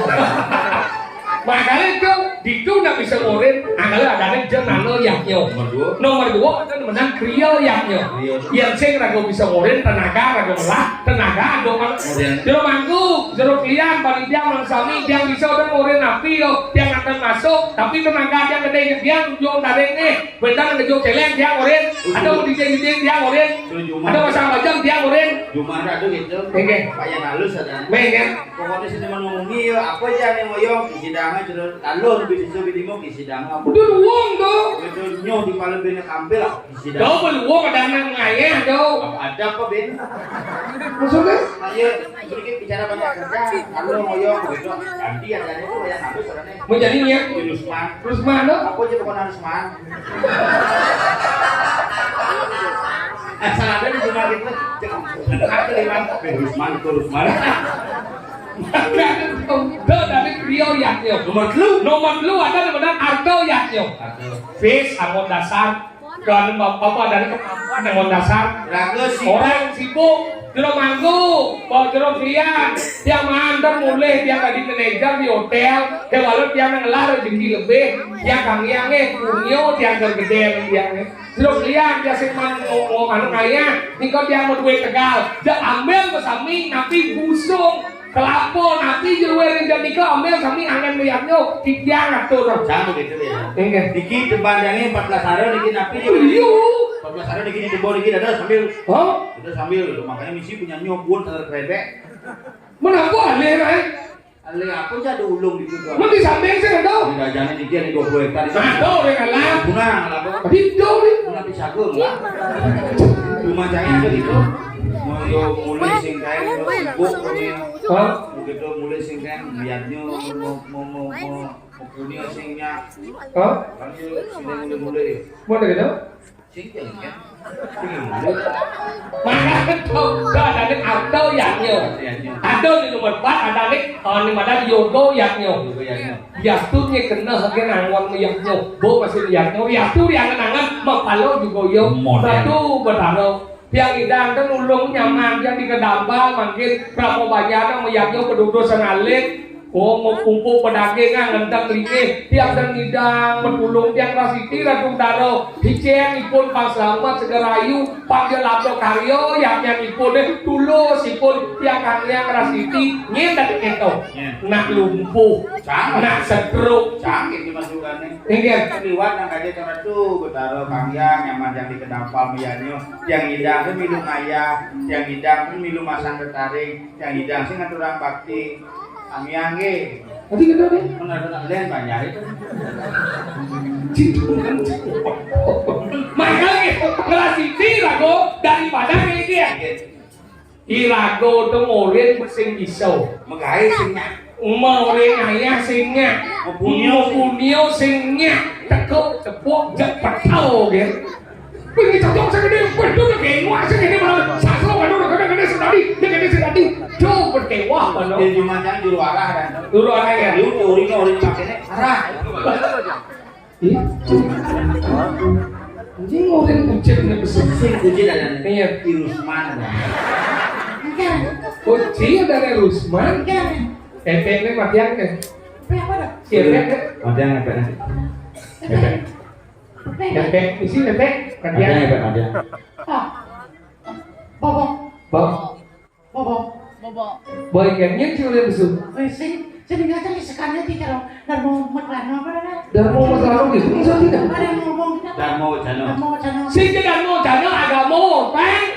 Makanya itu, itu ndak bisa ngorin, angkala adane jenana yapnya. Nomor dua. Nomor dua, ada menang kriya yapnya. Kriya. Yang sing raga bisa ngorin, tenaga raga melah, tenaga ada kan. Kemudian. Jero mangku, jero klian, panitia, mang sami, yang bisa udah ngorin api yo, yang akan masuk, tapi tenaga yang gede, yang yo tarik nih, bentar ngejo celeng, yang ngorin, ada mau dijeng-jeng, yang ngorin, ada pasang bajang, yang ngorin. Cuma ada tuh gitu. Oke. Pak yang halus ada. Baik, ya. Pokoknya sini menunggu ya, apa aja nih ngoyong, isi danga jero talur, bini so, bini mo, isi danga. Udah uang tuh. Itu nyoh di pala bini kampil lah, isi danga. Kau belum ada nang ngayah tuh. Apa ada apa, Ben? Maksudnya? Ayo, sedikit bicara banyak kerja, lalu ngoyong gitu. Ganti yang dari itu yang habis orangnya. Mau jadi niat? Rusman. Rusman tuh? Apa aja pokoknya Rusman. Asal ada di rumah gitu. Cek, ada di mana? Eh, Rusman, itu Rusman. Tuh, tapi Rio Yatnyo. Nomor telu. Nomor telu ada namanya Arto Yatnyo. Arto. Fis, anggon dasar. Kan apa ada kemampuan anggon dasar. Raga sibuk. Orang sibuk. Jero mangku, bawa jero klian. Tiang manten mulih, tiang dadi manajer di hotel. Tiang walau tiang ngelah rezeki lebih. Tiang kang yang eh punyo tiang kergede tiang eh. Jero klian tiang sing man mau anu kaya. Niko tiang mau duit tegal. Ja ambil ke sami, napi busung. Kelapo, napi jerué ring jam nika ambil sami angen meyaknyo, titiang atur. Jangan begitu ya. Enggak. Niki tebandangnya empat belas hari niki napi. Iya. Empat belas hari niki di tebo niki ada sambil. Oh? Ada sambil gitu. Makanya misi punya nyobot ada kredek. Menapa alih, Rai? Alih apa aja ada ulung di situ. Mesti sambil sih, ada. Ini gajahnya niki ada dua puluh hektar. Ada orang kalah. Bunga, apa? Tapi jauh nih. Bunga pisagung, lah. Rumah saya ada gitu. Mau yo mulai sing kae, mau sibuk, mau yo. Hah? Begitu mulai sing kae, liatnyo mau, mau, mau, mau, mau punya singnya. Hah? Kan yo sing mulai-mulai. Mau ada gitu? Sing kae, kan? Sing mulai. Makanya tuh, tuh ada nih atau yaknyo. Yaknyo. Ada di nomor empat, ada nih, oh, ini ada yogo yaknyo. Yogo yaknyo. Yastu nye kena hake nangwang yaknyo. Bo masih yaknyo. Yastu di angan-angan, mapalo juga yo. Model. Satu betaro. Tiang idang kan ulung nyaman, tiang di kedampal, mangkin, ramo banyak, mayaknyo, peduduk sengalit, oh, mau kumpul pedagang, ngentang lingih, tiang dan ngidang, betulung, tiang rasiti, ratu daro, hicen, ipun, pang selamat, segerayu, pang dia labdo karyo, yang, yang ipun, eh, tulus, ipun, tiang kang yang rasiti, nyen tadi keto. Nyen. Nak lumpuh, Cang. Nak stroke. Cang, itu masukannya. Inggih. Liwat nang kaja cara tu, betaro kang yang, nyaman yang di kedampal, miyanyo. Yang idang tu milu ngayah, yang idang tu milu masang ketaring, yang idang sing ngaturang bakti. Angge-angge. Tadi kena deh. Benar-benar len banyak itu. Makanya ngelasiti lagu daripada ini dia. Irago tu morin sing iso. Megae sing nyak. Morin ayah sing nyak. Mepunyo sing nyak. Teko tepuk jek petau, gitu. Wih, ini cocok segede, waduh, udah kayak wah, segede malah. Sasro, waduh, udah gede, gede sekali, udah gede sekali. Jauh berkewah, waduh. Dia cuma jangan juru arah, kan? Juru arah, ya? Dia teori, teori pakainya arah. Iya. Anjing, orang kucing nggak bisa. Sing kucing ada. Iya. Irusman ada. Kucing ada Rusman. Iya. Efeknya matian kan? Apa, apa dah? Iya, efek kan? Matian efeknya. Efek. Efek. Efek. Isi efek. Matian. Matian efek, matian. Ah. Bobo. Bobo. Bobo. Bobo. Boy, kan nyen sing udah besuk. Sing, sing dengar tadi sekarnya ti karo Darmo Mekrano apa namanya? Darmo Mekrano gitu, maksudnya tidak? Apa yang ngomong kita? Darmo Wacano. Darmo Wacano. Sing ke Darmo Wacano agamo, Bang.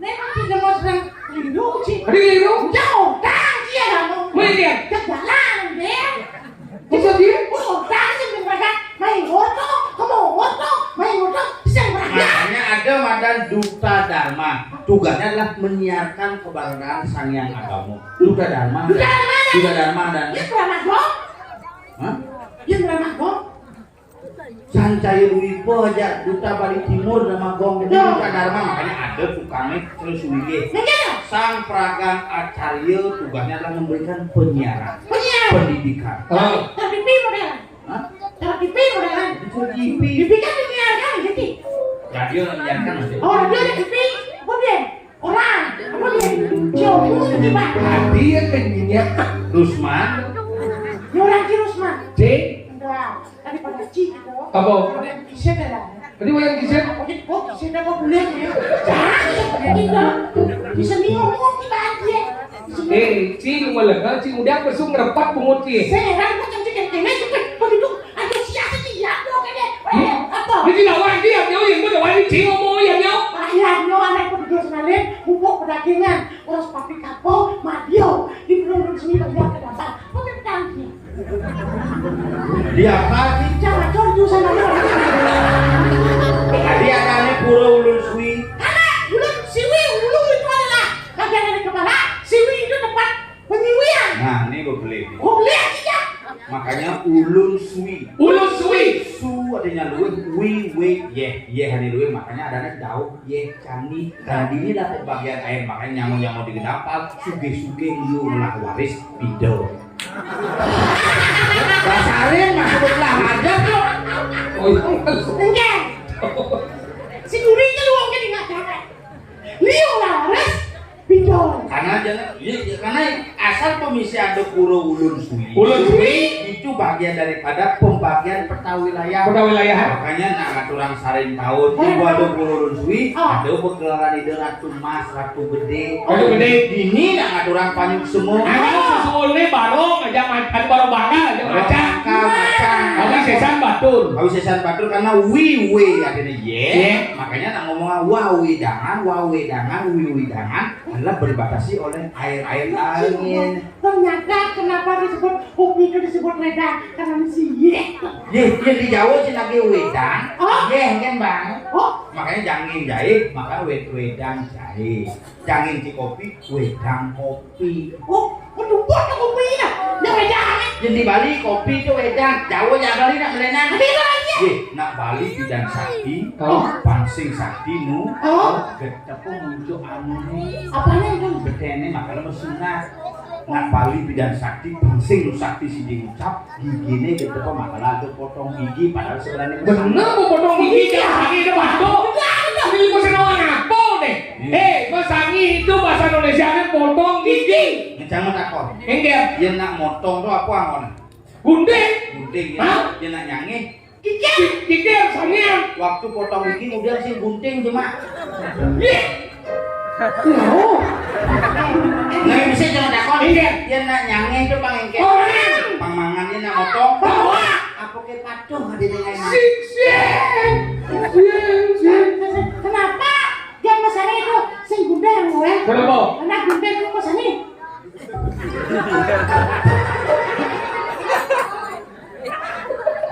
Memang tidak mau sedang keliru, Ci. Keliru? Jauh, dah, iya, kamu. Mana dia? Kebalan, deh. Masa dia? Oh, dah, sih, mereka main oto, kamu oto, main oto, bisa mereka. Makanya ada madan Duta Dharma. Tugasnya adalah menyiarkan keberadaan Sang Yang Agamo. Duta Dharma. Duta Dharma. Duta Dharma dan Yang Dharma Gong. Hah? Yang Dharma Gong. Sancaya Dwipa aja Duta Bali Timur nama Gong. Ini Duta Dharma, makanya ada tukangnya terus suwige. Enggak. Sang Pragan Acarya tugasnya adalah memberikan penyiaran, penyiaran, pendidikan. Ah. Terpipi model. Hah? Terpipi model. Itu T V. T V kan penyiaran kan, gitu. Radio yang menyiarkan, maksudnya. Oh, radio ada T V. Apa dia? Orang. Apa dia? Cowok itu, Pak. Tadi yang penyiar Rusman. Ini orang si Rusman. Cik. Enggak. Tadi pada Cik gitu. Apa? Orang kisah dah. Tadi wayang kisah. Oke, kok kisah dah kok boleh ya? Jangan seperti itu. Bisa nih ngomong kita aja. Eh, Cik, malah, Cik, udah besuk ngerepat bungut, Cik. Saya heran kok cantik kayak gini, cepet begitu. Antusias aja, iya, dong, ini. Eh, apa? Ini tidak wajib, ya, yang bener wajib, Cik, ngomong, ya, ya. Ayahnya anak berdua sekali, pupuk pedagangan, terus pabrik kapal, Madio, di belum sini banyak ke dapat. Pakai tangki. Dia apa sih? Jangan cor itu sama lu. Tadi ada nih pura ulun suwi. Karena ulun siwi, ulun itu adalah bagian dari kepala, siwi itu tempat penyiwian. Nah, ini gue beli. Gue beli aja. Makanya ulun suwi. Ulun suwi. Su adanya luwih, wi, wi, yeh, yeh ane luwih, makanya adanya jauh, yeh, candi. Nah, di inilah pembagian air, makanya nyamu-nyamu di Genapal, sugih-sugih liu ngelah waris, pido. Basarin mah sebutlah aja tuh. Oh, iya. Enggak. Si Guri itu luang jadi nggak capek. Liu laras bidol. Karena jangan, iya, iya, karena asal pemisi ada pura ulun suwi. Ulun suwi. Itu bagian daripada pembagian peta wilayah. Peta wilayah. Makanya nak ngaturang sarin tahun, ibu ada pura ulun suwi, ada pergelaran ide Ratu Mas, Ratu Gede. Ratu Gede. Ini nak ngaturang panyuk semua. Anak sesuulne barong aja, ma-, anu, barong bakal aja. Barong macan. Bakal, macan. Awisesan batur. Awisesan batur karena wiwe artinya ye. Ye. Makanya nak ngomong wawedangan, wawedangan, wiwidangan adalah berbatasi oleh air-air lain. Ternyata kenapa disebut kopi itu disebut wedang? Karena mesti ye. Ye, ye di Jawa sih lagi wedang. Oh. Ye, kan, Bang? Oh. Makanya jangin jahe, maka wed-, wedang jahe. Jangin ci kopi, wedang kopi. Oh, oh, dumput kopinya. Ya, wedang. Yang di Bali kopi itu wedang. Jawa ya Bali nak melenang. Tapi itu aja. Ye, nak Bali bidan sakti, oh, pangsing sakti nu, oh, getep muncul anu nih. Apanya itu? Betene makanya bersunat. Nak Bali bidan sakti, pangsing nu sakti sing diucap, gigine getep makanya ada potong gigi, padahal sebenarnya bener mau potong gigi, iya, jangan sakit itu batuk. Iya, iya. Ini mau senawang apa deh? Iya. Eh, mesangi itu bahasa Indonesianya potong gigi. Ngencang takon. Enggak. Yen nak motong tuh apa angon? Gunting. Gunting ya. Hah? Yen nak nyangih. Kikir. Kikir, sangian. Waktu potong gigi udah sih gunting cuma. Ih. Loh. Nah, bisa jangan takon. Enggak. Yen nak nyangih itu pang engke. Oh, iya. Pang mangan yen nak motong. Oh, iya. Apa ke patuh ada di lain? Sik, sik. Sik, sik. Kenapa? Dia masane itu sing gundeng kowe. Kenapa? Anak gundeng ku masane.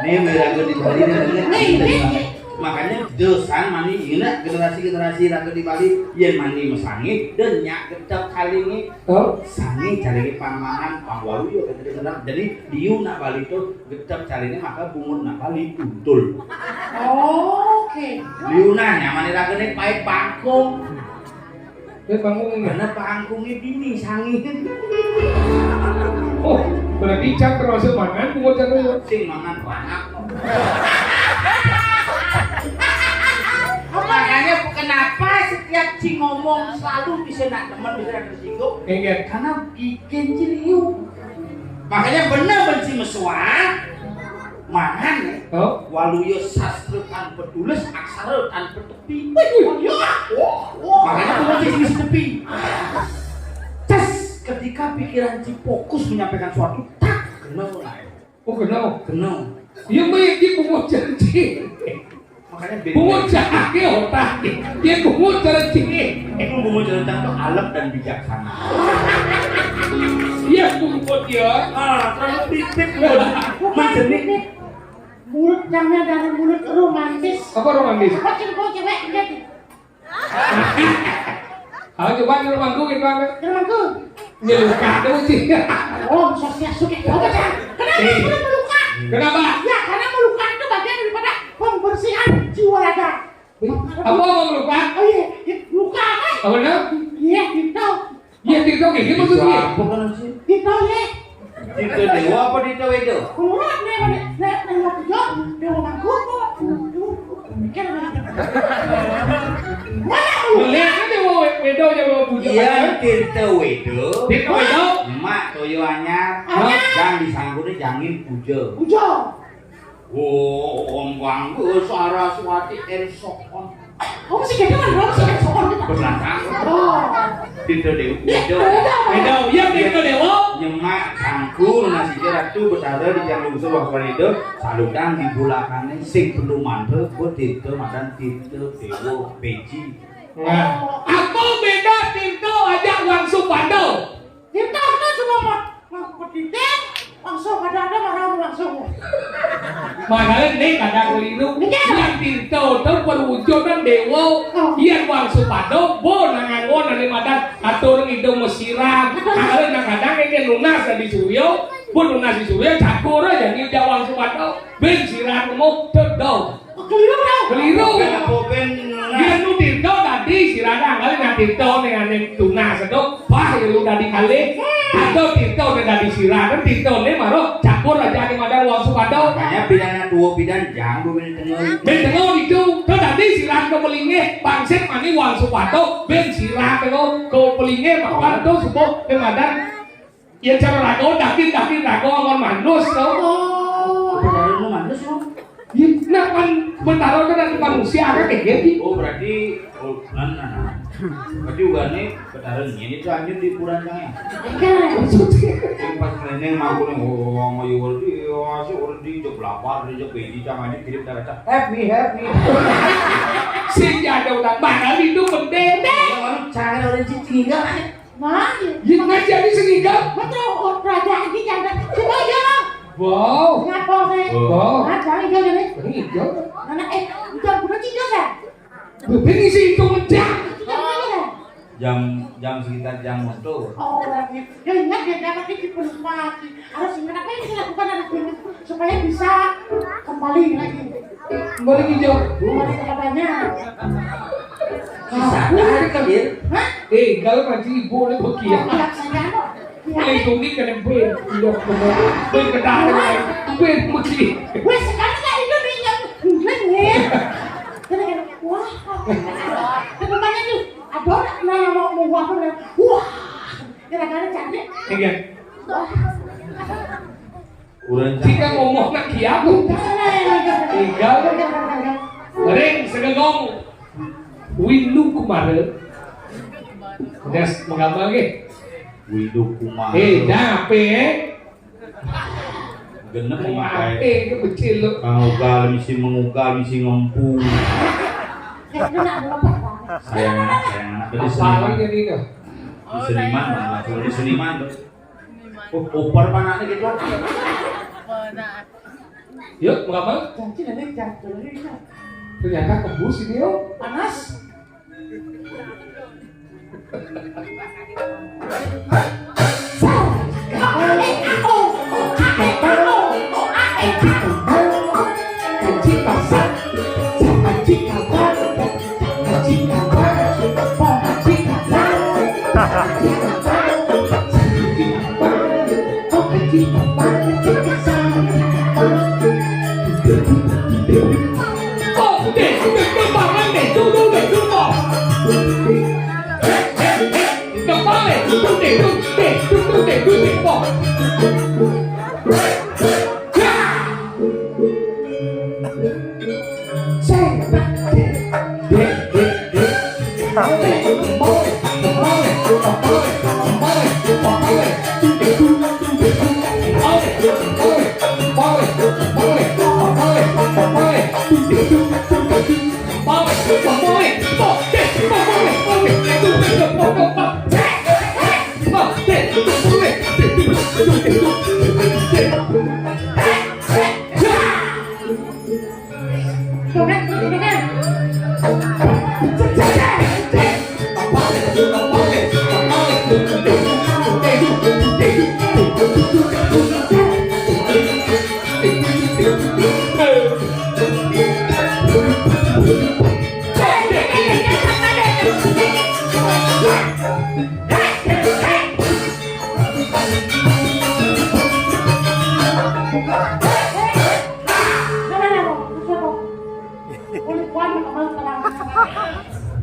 Ini ragu di Bali nih, nih. Nih, nih. Makanya dosan mani ini generasi-generasi ragu di Bali yang mani mesangi dan nyak gedap kali ini. Oh. Sangi cari pangmangan pangwaluyo kata dia benar. Jadi liu nak Bali itu gedap cari ini maka bungut nak Bali untul. Oke. Liu nah nyaman ragu ini pahit bangkung. Dia bangun ini. Karena bangkungnya bini sangi. Oh, berarti Cang termasuk mangan bungut Cang itu. Sing mangan anak. Makanya kenapa setiap Ci ngomong selalu bisa nak temen bisa nak tersinggung? Iya. Karena bikin Ci liu. Makanya bener benci mesuah. Mangan ya. Oh. Waluyo sastra tanpa tulis, aksara tanpa tepi. Wih, wih, wih. Oh, oh. Makanya tuh sing tepi. Tes, ketika pikiran Ci fokus menyampaikan suatu, tak, kena mulai. Oh, kena. Kena. Iya, Mbak, iki bungut janji. Makanya beda. Bungut janji otak. Dia bungut janji. Emang bungut janji itu alam dan bijaksana. Iya, bungut ya. Ah, terlalu pipit bungut. Menjenik. Mulut jangan dari mulut romantis. Apa romantis? Apa cewek cewek lihat. Aku coba nyuruh manggung gitu, Bang. Nyuruh manggung. Nyelukak tuh sih. Oh, bisa siap suka. Apa, Cang? Kenapa, eh, sudah meluka? Kenapa? Ya, karena meluka itu bagian daripada pembersihan jiwa raga. Apa mau meluka? Oh iya, ya, luka kan? Apa benar? Iya, gitu. Iya, Tito, kayak gitu tuh, iya. Apa kan sih? Tito, ya. Tito Dewa apa Tito Wedo? Kuat nih, nih, nih, nih, Tito Dewa manggung kok. Mikir, mana lu? Melihat kan Dewa We-, Wedo, Dewa Pujo. Iya, kan? Tito Wedo. Tito Wedo. Mak Toyo anyar. Anyar. Jangan disangguni, jangin puja. Puja. Om Gangga Saraswati N Sokon. Oh, masih gede kan, masih N Sokon kita. Belakang. Oh. Tito Dewa. Iya, Tito Dewa. Beda, iya, Tito Dewa. Nyemak Cangkul, nasi ratu Betara di Cangkul Sewah Parido, saludang di bulakannya sing perlu mantra, buat Tito madan Tito Dewa Beji. Nah, apa beda Tito aja Wang Supando? Tito itu cuma mau, mau petitik, langsung ada-ada marah langsung. Makanya ini kadang keliru. Iya. Yang Tito itu perwujudan dewa. Oh. Yang Wang Supando, bo, nangangon, nanti madan, atur ngidung mesiran. Atur. Makanya kadang-kadang ini nunas dari Suryo, bo nunas di Suryo, cakur aja, ngidung Wang Supando. Ben siran mau tedong. Keliru, tau. Keliru. Bukan apa ben nunas. Yang nu Tito tadi siran, kali nanti Tirta ning ané tunas to, bah ya lu dadi kalih. Ada tirta ning dadi sirah, tirtané mara campur aja ning madan Wong Supada. Makanya pidana tua pidan jang dulu tengah. Ben tengah itu, to dadi sirah ke pelinggih, pangsit mani Wong Supada, ben sirah tengah ke pelinggih, mapan to subuh ning madan. Ya cara raga, daging-daging raga amun manus to. Oh, bener lu manus lu. Ya, nah kan betara kan ada manusia kan kayak gitu. Oh, berarti oh, nah, nah, nah. Berarti ugane betara ini itu anjir di kuburan saya. Kan maksudnya. Yang pas nenek mau nih, oh, mau yul di, oh, si urdi cek lapar, dia cek bedi, jangan dikirim darah. Help me, help me. Sing ada udah bakal itu bendera. Ya, orang cara orang cincin enggak. Nah, iya. Yen ngaji sing ninggal. Betul, oh, kerajaan iki yang coba ya. Wow. Ngapa sih? Wow. Nah, jangan ninggal ya, nih. Ninggal. Anak eh, udah bunuh tiga kan? Lebih isi itu menjak. Tiga kan? Jam jam sekitar jam motor. Oh, orangnya. Ya ingat ya dapat di pun mati. Harus ingat apa yang dilakukan anak ini supaya bisa kembali lagi. Kembali ke jauh. Kembali ke katanya. Sadar kan, Dir? Hah? Eh, kalau ngaji ibu ni pergi ya. Iya, saya anu. Iya. Lindungi kena ben. Iya, benar. Ben kena ben pergi. Wes, sekarang tak itu nih yang bulan ya. Kena kena wah. Teman-temannya tuh, ada orang nah mau mau apa nih? Wah, kira-kira cantik. Iya. Wah. Urang jika ngomong nak kiabu. Tinggal. Ring segegong. Windu Kumara. Des menggambar ke? Windu Kumara. Eh, dah apa eh? Genep memakai. Eh, ke kecil lo. Mengugal, misi mengugal, misi ngempu. Sayang anak, sayang anak. Jadi seniman. Jadi seniman, langsung jadi seniman tuh. Oh, oper panaknya gitu. Yuk, mengapa? Janji nenek jatuh. Ternyata kebus ini, yo. Panas.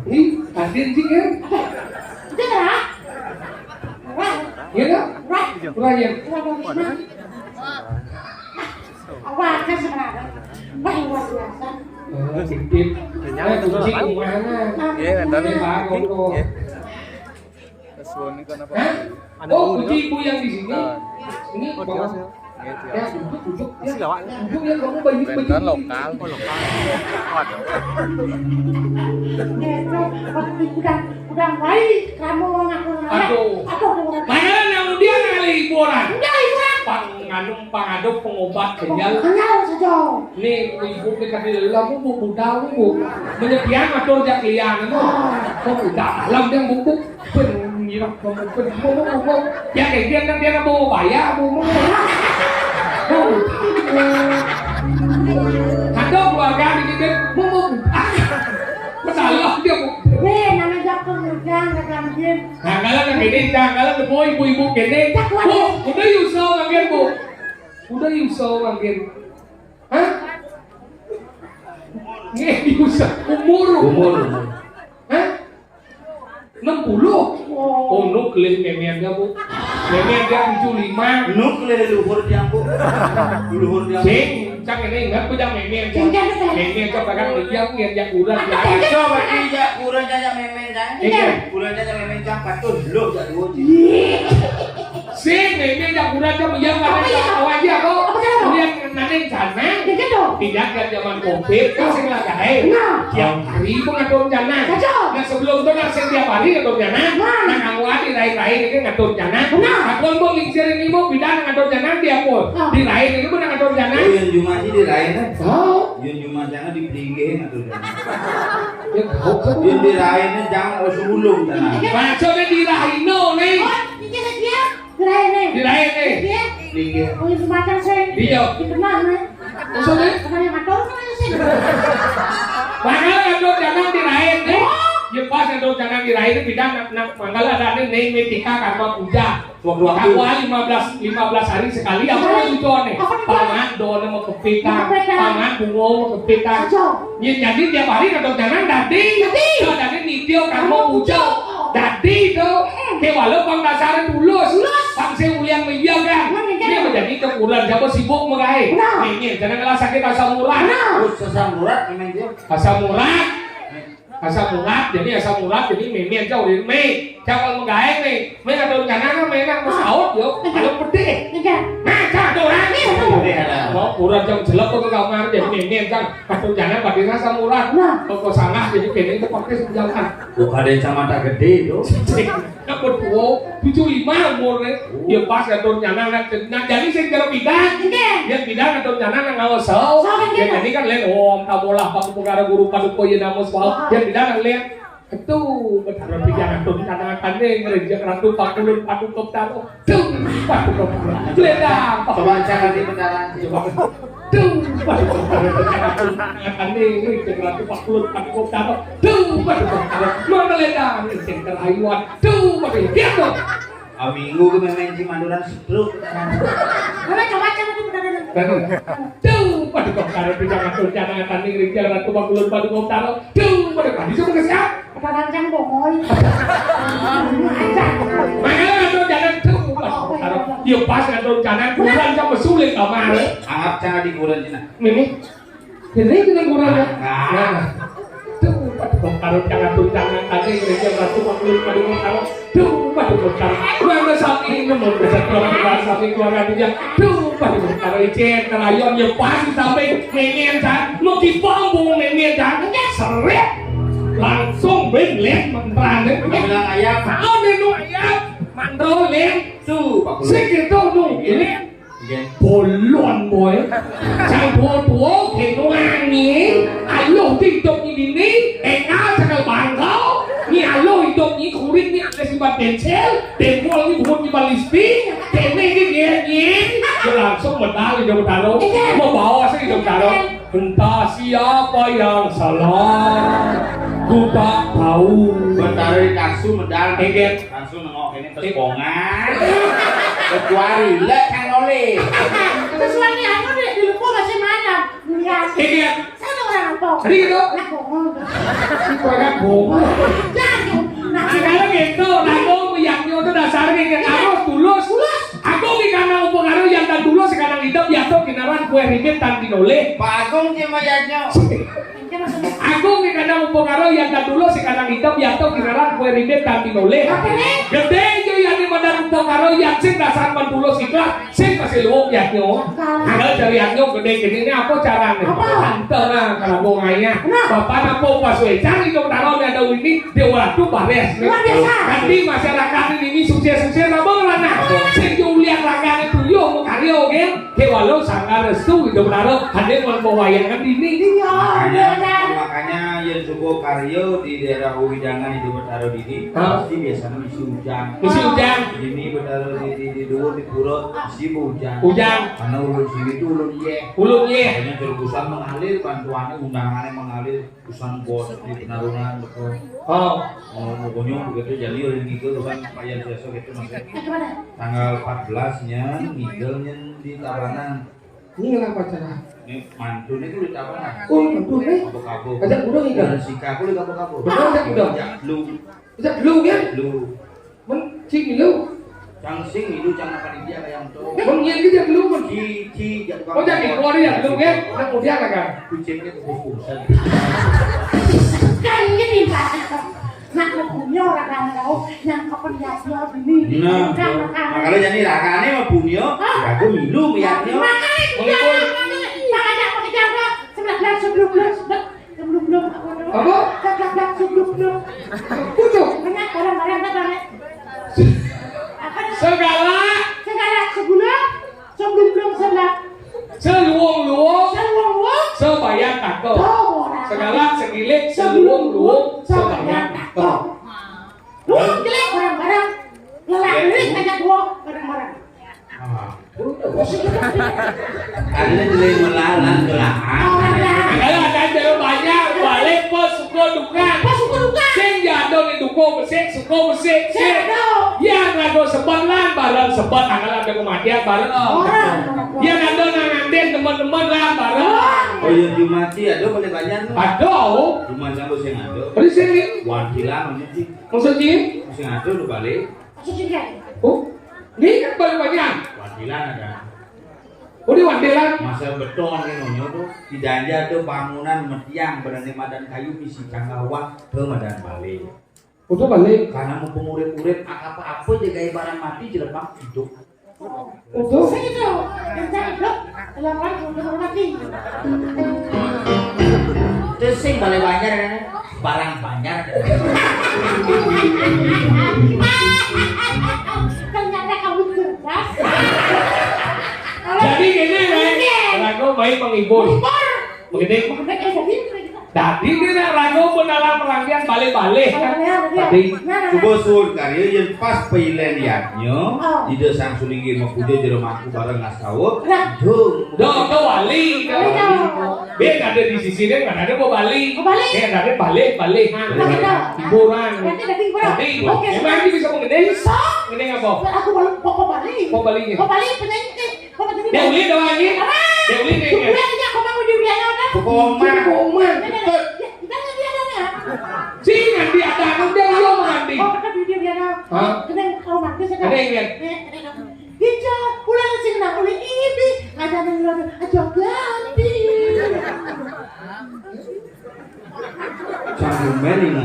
Ih, kasih anjing ya. Iya kan? Kurang ya? Awalnya sebenarnya. Wah, luar biasa. Oh, sedikit. Eh, kunci kemana? Iya, kan, tapi Pak, ini, kok. Iya. Terus ini kenapa? Hah? Oh, kunci ibu yang di sini. Nah. Ini, oh, dia Bapak. Sih. Iya, dia. Ya, duduk, duduk. Ya. Sih, lawak. Duduk ya, kamu bayi, bayi. Lokal. Oh, lokal. Waduh. Udah, udah baik, kamu ngaku. Aduh. Aduh, aduh, aduh. Mana yang dia ngalih hiburan? Udah, hiburan. Pang nganu, pang ada pengobat kenyal. Kenyal saja. Nih, ibu nih kata dia, "Lah, Bu, Bu, budal, Bu." Menyediakan atur jak lian, Bu. Ah. Bu, budal, lah, dia, Bu, Bu. Penyirap, Bu, Bu, Bu, Bu, Bu. Ya, kayak dia, kan, dia, Bu, bayar, Bu, Bu. Ada keluarga di kita, Bu, Bu. Salah dia, Bu. Weh, namanya dokter Mujang. Ini jangan kalau ketemu ibu-ibu kene. Bu, udah yuso mangkin, Bu. Udah yuso mangkin. Hah? Nggih, yuso umur. Umur. Hah? Enam puluh. Oh, nu kelih memen ya, Bu. Memen ya tujuh lima. Nu kelih luhur ya, Bu. Luhur ya. Sing, cang ini ingat, Bu, cang memen, cang. Sing, cang, cang. Memen, cang, bakal memen, yang, yang kurang. Apa, cang? Coba, iya, kurang, cang, memen, cang. Iya. Kurang, cang, memen, cang, patuh, lu, cang, lu. Iya. Sing, memen, cang, kurang, cang, memen, cang, apa, iya? Awas ya, Bu. Apa, cang? Yang naneng sana. Iya, gitu. Tidak, kan zaman covid, kan sing lagi. Nah. Tiap hari, Bu, ngatur rencana. Cocok. Nah, sebelum itu, nah, sing tiap hari ngatur rencana. Nah. Nah, kamu hari lain-lain ini ngatur rencana. Benar. Aku, Bu, lingsir ini, Bu, bidang ngatur rencana, dia, Bu. Ah. Di lain ini, Bu, ngatur rencana. Oh, yang Jumadi di lain, kan? Oh. Yang Jumadi jangan di Pringge ngatur rencana. Ya, tahu, Bu. Yang di lainnya jangan, oh, sebelum, tenang. Maksudnya di lain, no, nih. Oh, ini dia. Di lain, nih. Di lain, nih. Dia. Pringge. Oh, itu macam saya. Iya. Di tengah, nih. Maksudnya? Pernah yang ngatur, kan, sih. Mangkal ngatur rencana di lain, nih. Oh. Ya, pas ngatur rencana di lain, bidang, nak, nak, mangkal ada nih, nih, Metika Karma Puja. Waktu-waktu. Kawa lima belas, lima belas hari sekali, apa yang lucu nih? Apa nih? Pangan, doa mau kepitan, pangan, bunga mau kepitan. Ya, jadi tiap hari ngatur rencana dadi. Dadi. Ya, dadi nitya karma puja. Dadi itu, ke walau pang dasarnya tulus. Tulus. Pang sing mulia menyang kan. Benar, benar. Ini menjadi kekurangan, siapa sibuk meraih. Benar. Ini, jangan ngelah sakit asam urat. Benar. Terus asam urat, memang dia. Asam urat. Asam urat, jadi asam urat, jadi meme aja udah me. Jangan menggawe me. Me ada rencana kan me nak mau saut yo. Kalau pedih. Iya. Nah, jangan orang. Iya, betul. Mau kurang jam jelek ke kamar, jadi meme kan. Pas rencana pada asam urat. Nah. Kok salah, jadi kene itu pakai senjata. Bukan ada kacamata gede itu. Nak bertua, tujuh lima umurnya. Ya pas ngatur rencana nak, nak jadi sing karo bidan. Nggih. Ya bidan ngatur rencana nak ngawas. So, kan ya gitu. Jadi kan lain, oh, tak bola, Pak Pukara Guru Paduka, ya namus wal. Wah. Ya bidan kan lain. Itu, Betara bidan ngatur rencana kan nih, ngerejek Ratu Pakulun Paduka Betara. Duh, Paduka Betara. Gledang. Coba cara di Betara. Coba. Duh, Paduka Betara. Rencana kan nih, ngerejek Ratu Pakulun Paduka Betara. Duh, Paduka Betara. Mana ledang, ngerejek kerayuan. Duh, Paduka. Lihat tuh. Ah, minggu ke meme si Madura stroke. Mana coba, coba di Betara. Duh, Paduka Betara, bidan ngatur rencana kan nih, ngerejek Ratu Pakulun Paduka Betara. Duh, Paduka. Bisa bekerja? Apa rancang bongol? Makanya ngatur rencana tuh. Ya pas ngatur rencana, kurang sama sulit kamar. Anggap cara di kurang cina. Mimi. Jadi itu yang kurang ya. Nah. Tuh, pas karo jangan tuh jangan tadi ngerti Ratu Pakulun Paduka Betara. Tuh, pas Paduka Betara. Mana sami nemu besar keluarga sami keluarga dia. Tuh, pas Paduka Betara, icen kerayon ya pas sampai meme kan. Mau kipong bung meme kan. Seret. Langsung ben lihat mantrane. Bilang ayam. Saon nu ayam. Mantra lihat. Tuh, Pak Guru. Sik itu nu ini. Nggih. Bolon boy. Sang tuwa-tuwa genuangi. Aluh hidup ini. Engal sekal bangkau. Ni aluh hidup ni kurit ni ada simpan pensil. Dempol ni bukan simpan lipstik. Kene ni dia ni. Dia langsung medal hidup taruh. Iya. Membawa saya hidup taruh. Entah siapa yang salah, ku tak tahu. Betara di Karsu medal. Inggih. Langsung nengok ini terus bongan. Kecuali lek kang oleh. Sesuai anu deh, di lupa masih mana? Lihat. Inggih. Saya orang apa? Tadi gitu. Nah, bohong. Itu orang bohong. Jangan. Nah, kalau gitu, lagu meyaknya itu dasarnya inggih. Harus tulus. Tulus. Aku di kanang upo karo yang tak tulus, sekarang hidup ya tuh kinaran kue ribet tan dinoleh. Pak Agung dia mayatnya. Aku di kanang upo karo yang tak tulus, sekarang hidup ya tuh kinaran kue ribet tan dinoleh. Apa nih? Gede aja yang di mana upo karo yang sing dasar mentulus ikhlas, sing masih luwuk ya nyo. Kalau dari yang nyo gede gini ini apa caranya? Apa? Tante lah kalau mau ngaya. Nah. Bapak apa pas wecan itu taruh ada ini dia waduh bares. Luar biasa. Nanti masyarakat ini sukses-sukses lah bang lah nah. Sing ulian rakan itu yo mau karyo oke. Ke walau sanggar restu hidup taruh hadir mau bawayangan ini. Iya, makanya, iya, makanya ya Gua karya di daerah Wewidangan itu Betara dini, pasti biasanya misi ujang. Misi ujang. Ini Betara di, di, di dhuwur di pura, misi ujang. Ujang. Karena ulun sini itu ulun yéh. Ulun yéh. Makanya terus-terusan mengalir, bantuannya, undangannya mengalir, urusan bos di Penarungan, betul. Oh. Mau ngunyung begitu, jadi ulun ngikut urusan payah biasa gitu, maksudnya. Tanggal empat belas-nya, ngigel-nya di Tabanan. Ini lah pacaran. Ini mantu nih kulit apa nah? Oh, mantu nih. Kabur-kabur. Ajak gudang ini. Dan si kaku di kabur-kabur. Benar, ajak gudang. Ajak lu. Ajak lu kan? Lu. Men cing lu. Cang sing itu cang apa dia kayak itu? Men yang kita belum men. Ci ci jatuh. Oh, jadi keluar ya belum kan? Nak muda kan? Kucingnya kebus-kubusan. Kan ini Pak. Nak mebunyi orang kan kau yang keperlihatnya bini. Nah, makanya jadi rakane mebunyi, aku milu lihatnya. Makanya dia makanya pakai jaga sebelah belah sebelum belah sebelum belum apa? Apa? Sebelah belah sebelum belum. Kudu. Banyak barang-barang apa? Apa? Segala. Segala sebelum sebelum belum sebelah. Seluwung-luwung. Seluwung-luwung. Sebayang tako. Tuh, orang. Segala segilik seluwung-luwung sebayang tako. Lu jelek barang-barang. Lelah beli ngajak gua barang-barang. Ah. Ada jelek melalang belahan. Kalau ada jalan banyak, balik pos suka duka. Pos suka duka. Sing jado ni duka besik, suka besik. Sing jado. Yang ada sebat lah, bareng sebat, anggal ada kematian, bareng. Orang. Yang ada nang ngantin, teman-teman lah, bareng. Oh, yang dimati ada boleh banyak tu. Ada. Cuma sama sing ada. Ada sing ni. Wantilan, mana sih? Maksudnya? Sing ada lu balik. Maksudnya? Oh, ini kan balik banyak. Wantilan ada. Oh, di wantilan. Masa beton ni nonyo tu, di danja tu bangunan metiang berani madan kayu misi canggawang ke madan balik. Oh, tu balik. Karena mumpung urip-urip, apa-apa je gaya barang mati, jelepang hidup. Utuh. Sing itu, kencang hidup, delapan puluh mati. Itu sing balik banjar ya, barang banjar. Ternyata kamu cerdas. Jadi gini, Ren. Iya. Lagu baik menghibur. Menghibur. Begini. Menghibur, eh, jadi, Tadi dia nak ragu pun dalam perangkian balik-balik. Balik-balik, iya. Tadi. Nah, nah, nah. Coba suwun karya yang pas pailen liatnya, oh, ida sang sulinggih mapuja jero mangku bareng ngastawa. Nah. Dung. Dung, dung wali. Wali, dung. Biar ada di sisi dia, kan ada mau balik. Mau balik. Dia ada balik, balik. Nah, nah, nah. Hiburan. Berarti tadi hiburan. Tadi. Oke, memang siap. Ini bisa mengenai. Bisa. Mengenai apa? Aku mau, mau, mau balik. Mau balik ya? Mau balik, penyanyi. Dia uli dah lagi. Dia uli ni. Dia uli ni, aku bangun di uli anak. Pokok Oma. Pokok Oma. Betul. Jangan dia dah. Si nanti ada anak dia lalu nanti. Oh, kata dia dia dah. Hah? Kena kau mati sedang. Ada ingat? Hijau, pulang sing nak uli ibi. Ada yang lalu aja ganti. Canggung main ini.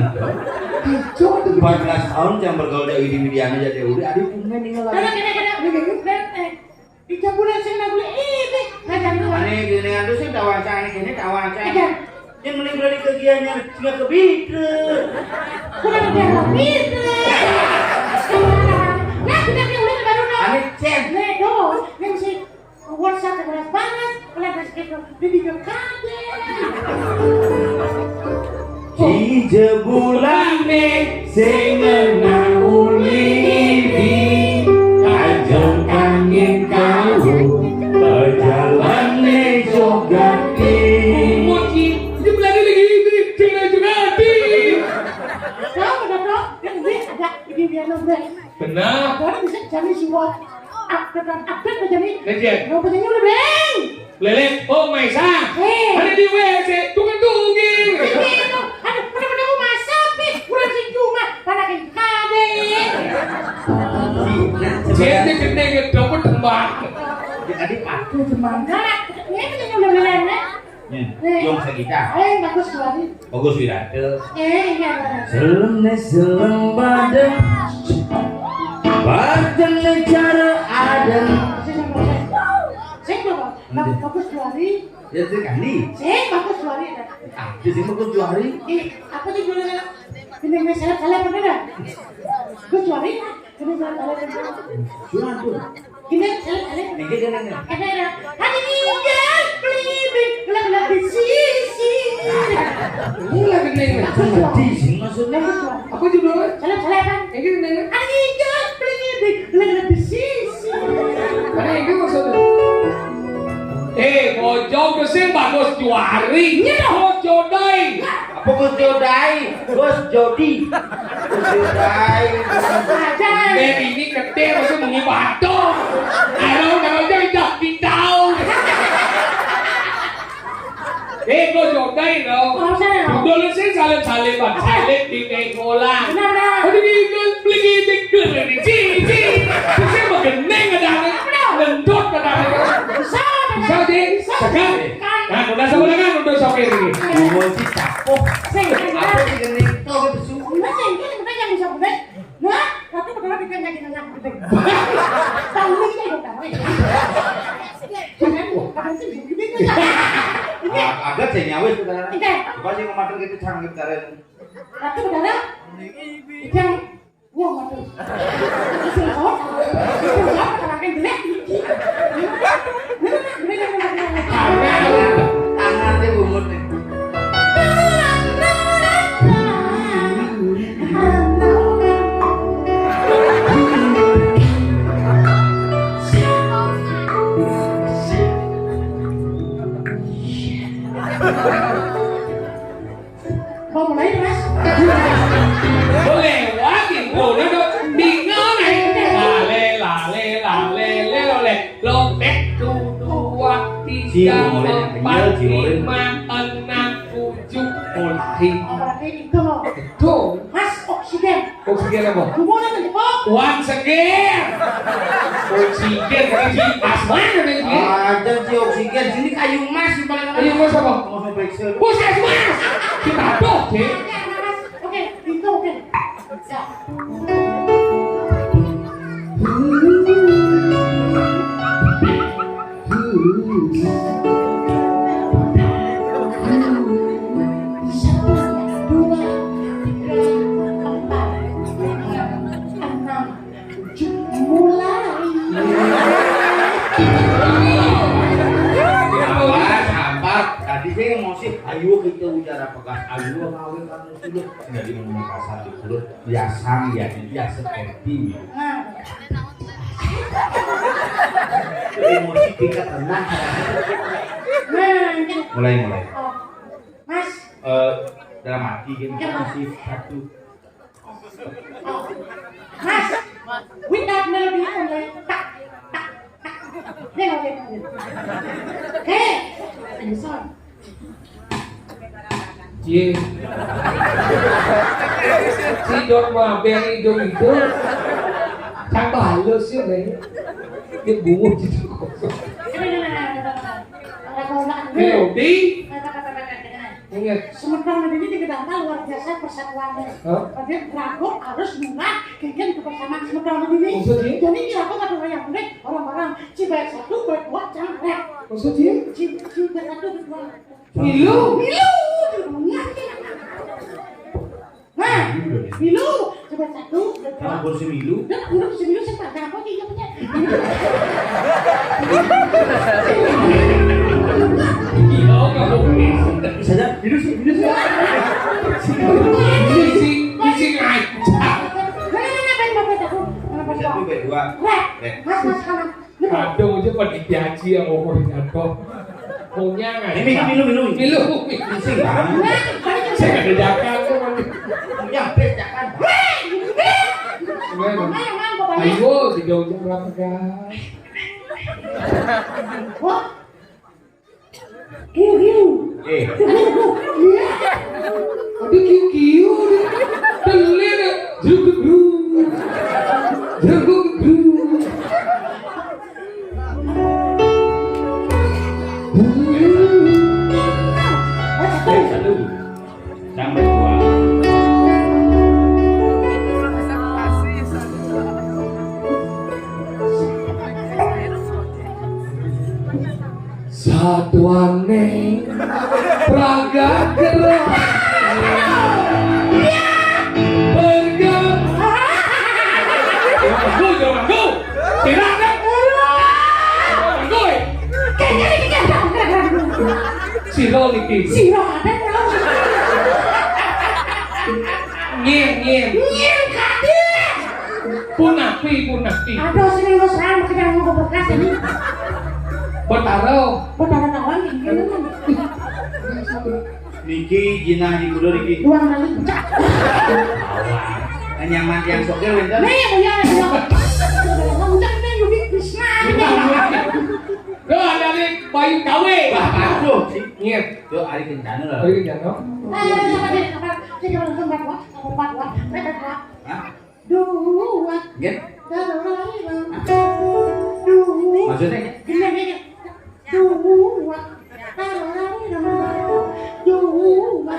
Hijau tu empat belas tahun yang bergaul dari Widi Widiana jadi uli. Aduh, main ini lagi. Kena, kena, kena. Ini, ini, ini. Di campuran sing nak boleh ini, ngajar lu. Ane gini anu sing tawang cang, ane gini tawang cang. Iya. Yang mending berani kegiatannya nggak kebidre. Kurang dia kebidre. Nah, kita dia udah baru no. Ane cen. Nih, do, yang si WhatsApp keras banget, keras gitu. Di video kade. Di jebulane sing ngenah uli ibi, kanjeng kangin kau, pejalane jogati. Muji, di belakang lagi ini, jangan jogati. Tahu, udah, Bro? Yang ini agak di video, Bro. Benar. Baru bisa cari suara. Update, update aja nih. Legend. Mau penyanyi udah, Beng. Lele, oh, Maisa. Eh. Ada di W C, tunggu-tunggu. Aduh, pada-pada mau masak, Pi. Kurang sejuk, mah. Pada kayak kade. Jadi gede, gede, dapat tembak. Tadi pakai tembak. Nah, ini penyanyi udah, Beng, ya? Nih, nih. Yang segitar. Ayo, bagus suaranya. Bagus Wirata. Eh, iya. Selem ne selem badan. Badan ne cara ada. Sing, sing, sing. Sing, Bang. Bang, bagus suaranya. Ya, sing kali. Sing, bagus suaranya. Ah, dia sing bagus suaranya. Eh, apa sih judulnya? Ini misalnya kalian bener dah. Bagus suaranya. Ini, eh, eh. Ini, eh, eh. Ada, ada. Hati tinggal, beli, beli, gelap-gelap di sisi. Ini lagi di Sing ngendi sing maksudnya? Apa judulnya? Salam-salam. Iki ngene. Ayo, beli di, beli di sisi. Karena itu maksudnya. Eh, Bojong sing bagus juari. Iya, dong. Bojong dai. Apa Gus Jodai? Gus Jodi. Gus Jodai. Aja. Ini kete masih muni batok. Ayo, kalau dia tidak tahu. Eh, kok jokai lo? Ora usah, ya. Dodol sing salib-saliban, salib di nengkolan. Bener, bener. Aduh, ini kan pligi di ci, ci. Bisa begeneng ada. Lendut ada. Bisa, bisa, Dik. Bisa. Tekan. Kan. Nah, udah sama kan, udah sopir ini. Gua sih capoh. Sing, sing, apa sih gini? Kau itu su. Enggak, sing, ini kita yang bisa bener. Hah? Tapi beneran bikin lagi nanya gitu. Tahu ini kan tahu. Jangan, jangan sih gitu. Ini. Ah, agak sih nyawa sebenarnya. Iya. Coba sih ngomong gitu, jangan gitu. Tapi beneran. Yang, wah, waduh. Sing jawab. Sing jawab, orang yang jelek. Tangan dia bungut nih. Mau mulai, Mas? Boleh lagi, boleh dong. Bingung, eh. Lale, lale, lale, lale, lale. Lompat dua, tiga, empat, lima, enam, tujuh. Mulai. Oh, berarti itu loh. Itu. Mas, oksigen. Oksigen apa? Hubungan dengan Jepang. Once again. Oksigen, kan si Asman ada dia. Ada si oksigen. Sini kayu emas di paling. Kayu emas apa? Mau periksa. Puskesmas. Kita tuh, deh. Oke, Mas. Oke, pintu, oke. Ya. Satu, dua, tiga, empat, lima, enam, tujuh, mulai. Sabar, sabar. Tadi saya emosi. Ayo kita ujar apa gas. Ayo, kawin kamu sudah. Jadi ngomong kasar di mulut. Biasa ya, biasa seperti. Nah. Emosi kita tenang. Nah, ini. Mulai, mulai. Oh. Mas. Eh, dalam hati kan. Iya, Mas. Masih satu. Oh. Mas, with that melody only. Tak, tak, tak. Dia nggak lihat, nggak lihat. Oke. Ayo, son. Cie. Si dok mah biar hidung itu. Cakep halus ya, Bang. Dia bungut gitu. Melodi. Ingat. Semeton ini di Kedangkal luar biasa persatuannya. Hah? Dia beragam harus murah, kemudian kebersamaan semeton ini. Maksudnya? Jadi kira aku kata orang yang murid, orang-orang Cibaik satu, Baik dua, jangan rek. Maksudnya? Ci, Cibaik satu, Baik dua. Milu. Milu. Nah, milu. Coba satu, dua. Nah, kursi milu. Nah, kursi milu sing pada apa sih, iya, punya? Iya, kamu. Saja, milu sih, milu sih. Misi, misi ngaca. Mana, mana, apa yang Bapak tahu? Mana, Bapak? Satu, dua. Wah, eh. Mas, mas, kanan. Kadung aja pada diaji yang ukur jatuh. Punya nggak? Ini minum, minum, minum. Minum. Pusing, Bang. Saya nggak ada jakan, Bang. Punya habis jakan. Gimana? Ayo, tiga jam berapa, guys? Wah. Kiu, kiu. Eh. Ada kiu-kiu nih. Telir ya. Jruk, jruk. Jruk, jruk. Eh, satu. Tambah dua. Satuane praga gerak bergerak. Jangan manggu, jangan manggu. Tidak ada. Jangan manggu, eh. Kayaknya ini nggak ada. Sira niki. Sira ada, ya. Nyén, nyén. Nyén kadé. Punapi, punapi. Aduh, sini mesra maké jangan ngomong bekas ini. Betara. Betara kawan ini. Niki jinah di kuda niki. Dua kali. Nyaman yang sokir wénten. Nih, iya, iya. Udah ini Yudi Krisna. Doa dari Bayu Kawe. Wah, aduh. Nyén. Yo, ari kencana lah. Ari kencana. Hah? Dua. Nggih. Dua. Maksudnya? Gini, gini. Dua. Dua. Dua. Dua. Nah, dua. Dua.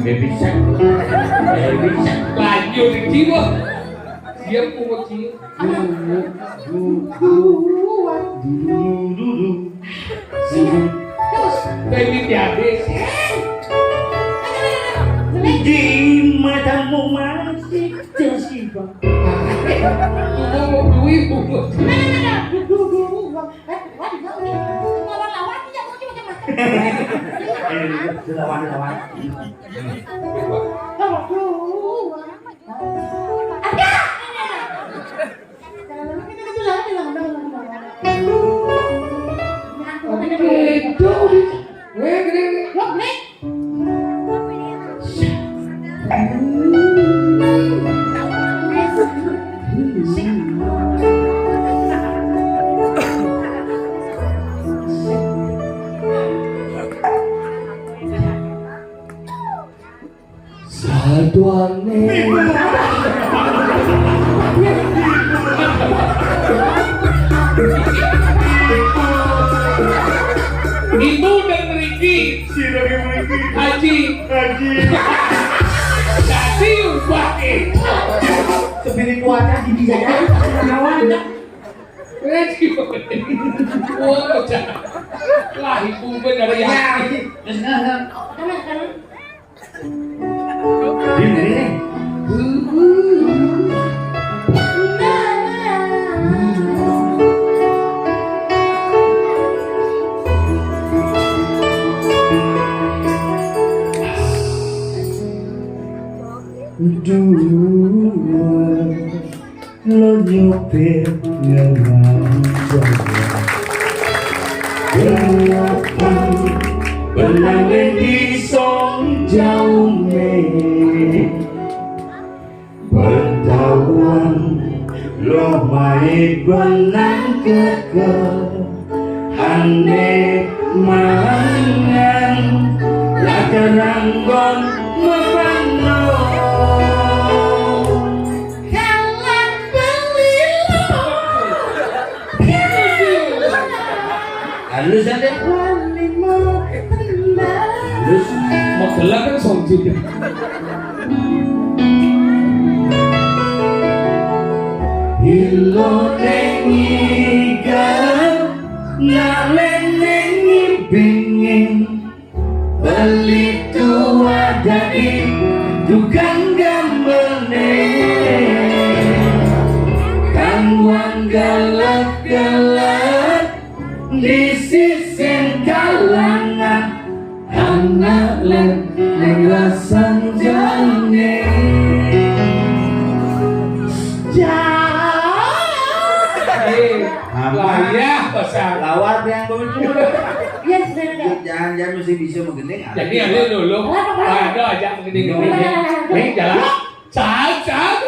Baby Shark. Baby Shark. Lanjut, Jiwa. Siap, Pungut Jiwa. Dudu, dudu, dudu. Terus. Baby Tiade. Di matamu masih tersibak. Ngomong duit, Pungut. Nah, nah, nah, nah. Dudu, dudu, dudu. Eh, lawan, lawan, iya, mau coba, coba. Eh, lawan, lawan. Lawan, dudu. Ada. Saduane. Ibu dan Riki. Si Riki Riki. Haji. Haji. Jadi ubah itu. Spiritualnya di dia. Kawan. Riki. Wah, pecah. Lah, ibu benar ya. Ya, ini. Terus, nah, nah. Dua. Lo nyupir ngelanjang. Belapan benang di song jauh me. Bertawan lo mai benang keke. Ane mangan lakaranggon mepano. Kalah beli lo. Halus ade. Wali mau tenang. Halus. Magelang kan song juga. Ilo nengiga, nak lenengi bengeng. Beli tua dadi tukang gambelne. Kang wang galak-galak di sisin kalangan. Anak lem neng rasan jane. Jauh. Apa? Lah, iya, pasang. Lawar yang begitu. Yes, benar. Jangan-jangan mesti bisa menggending. Jadi ada dulu. Ada aja menggending. Nih, jalan. Cal, cal.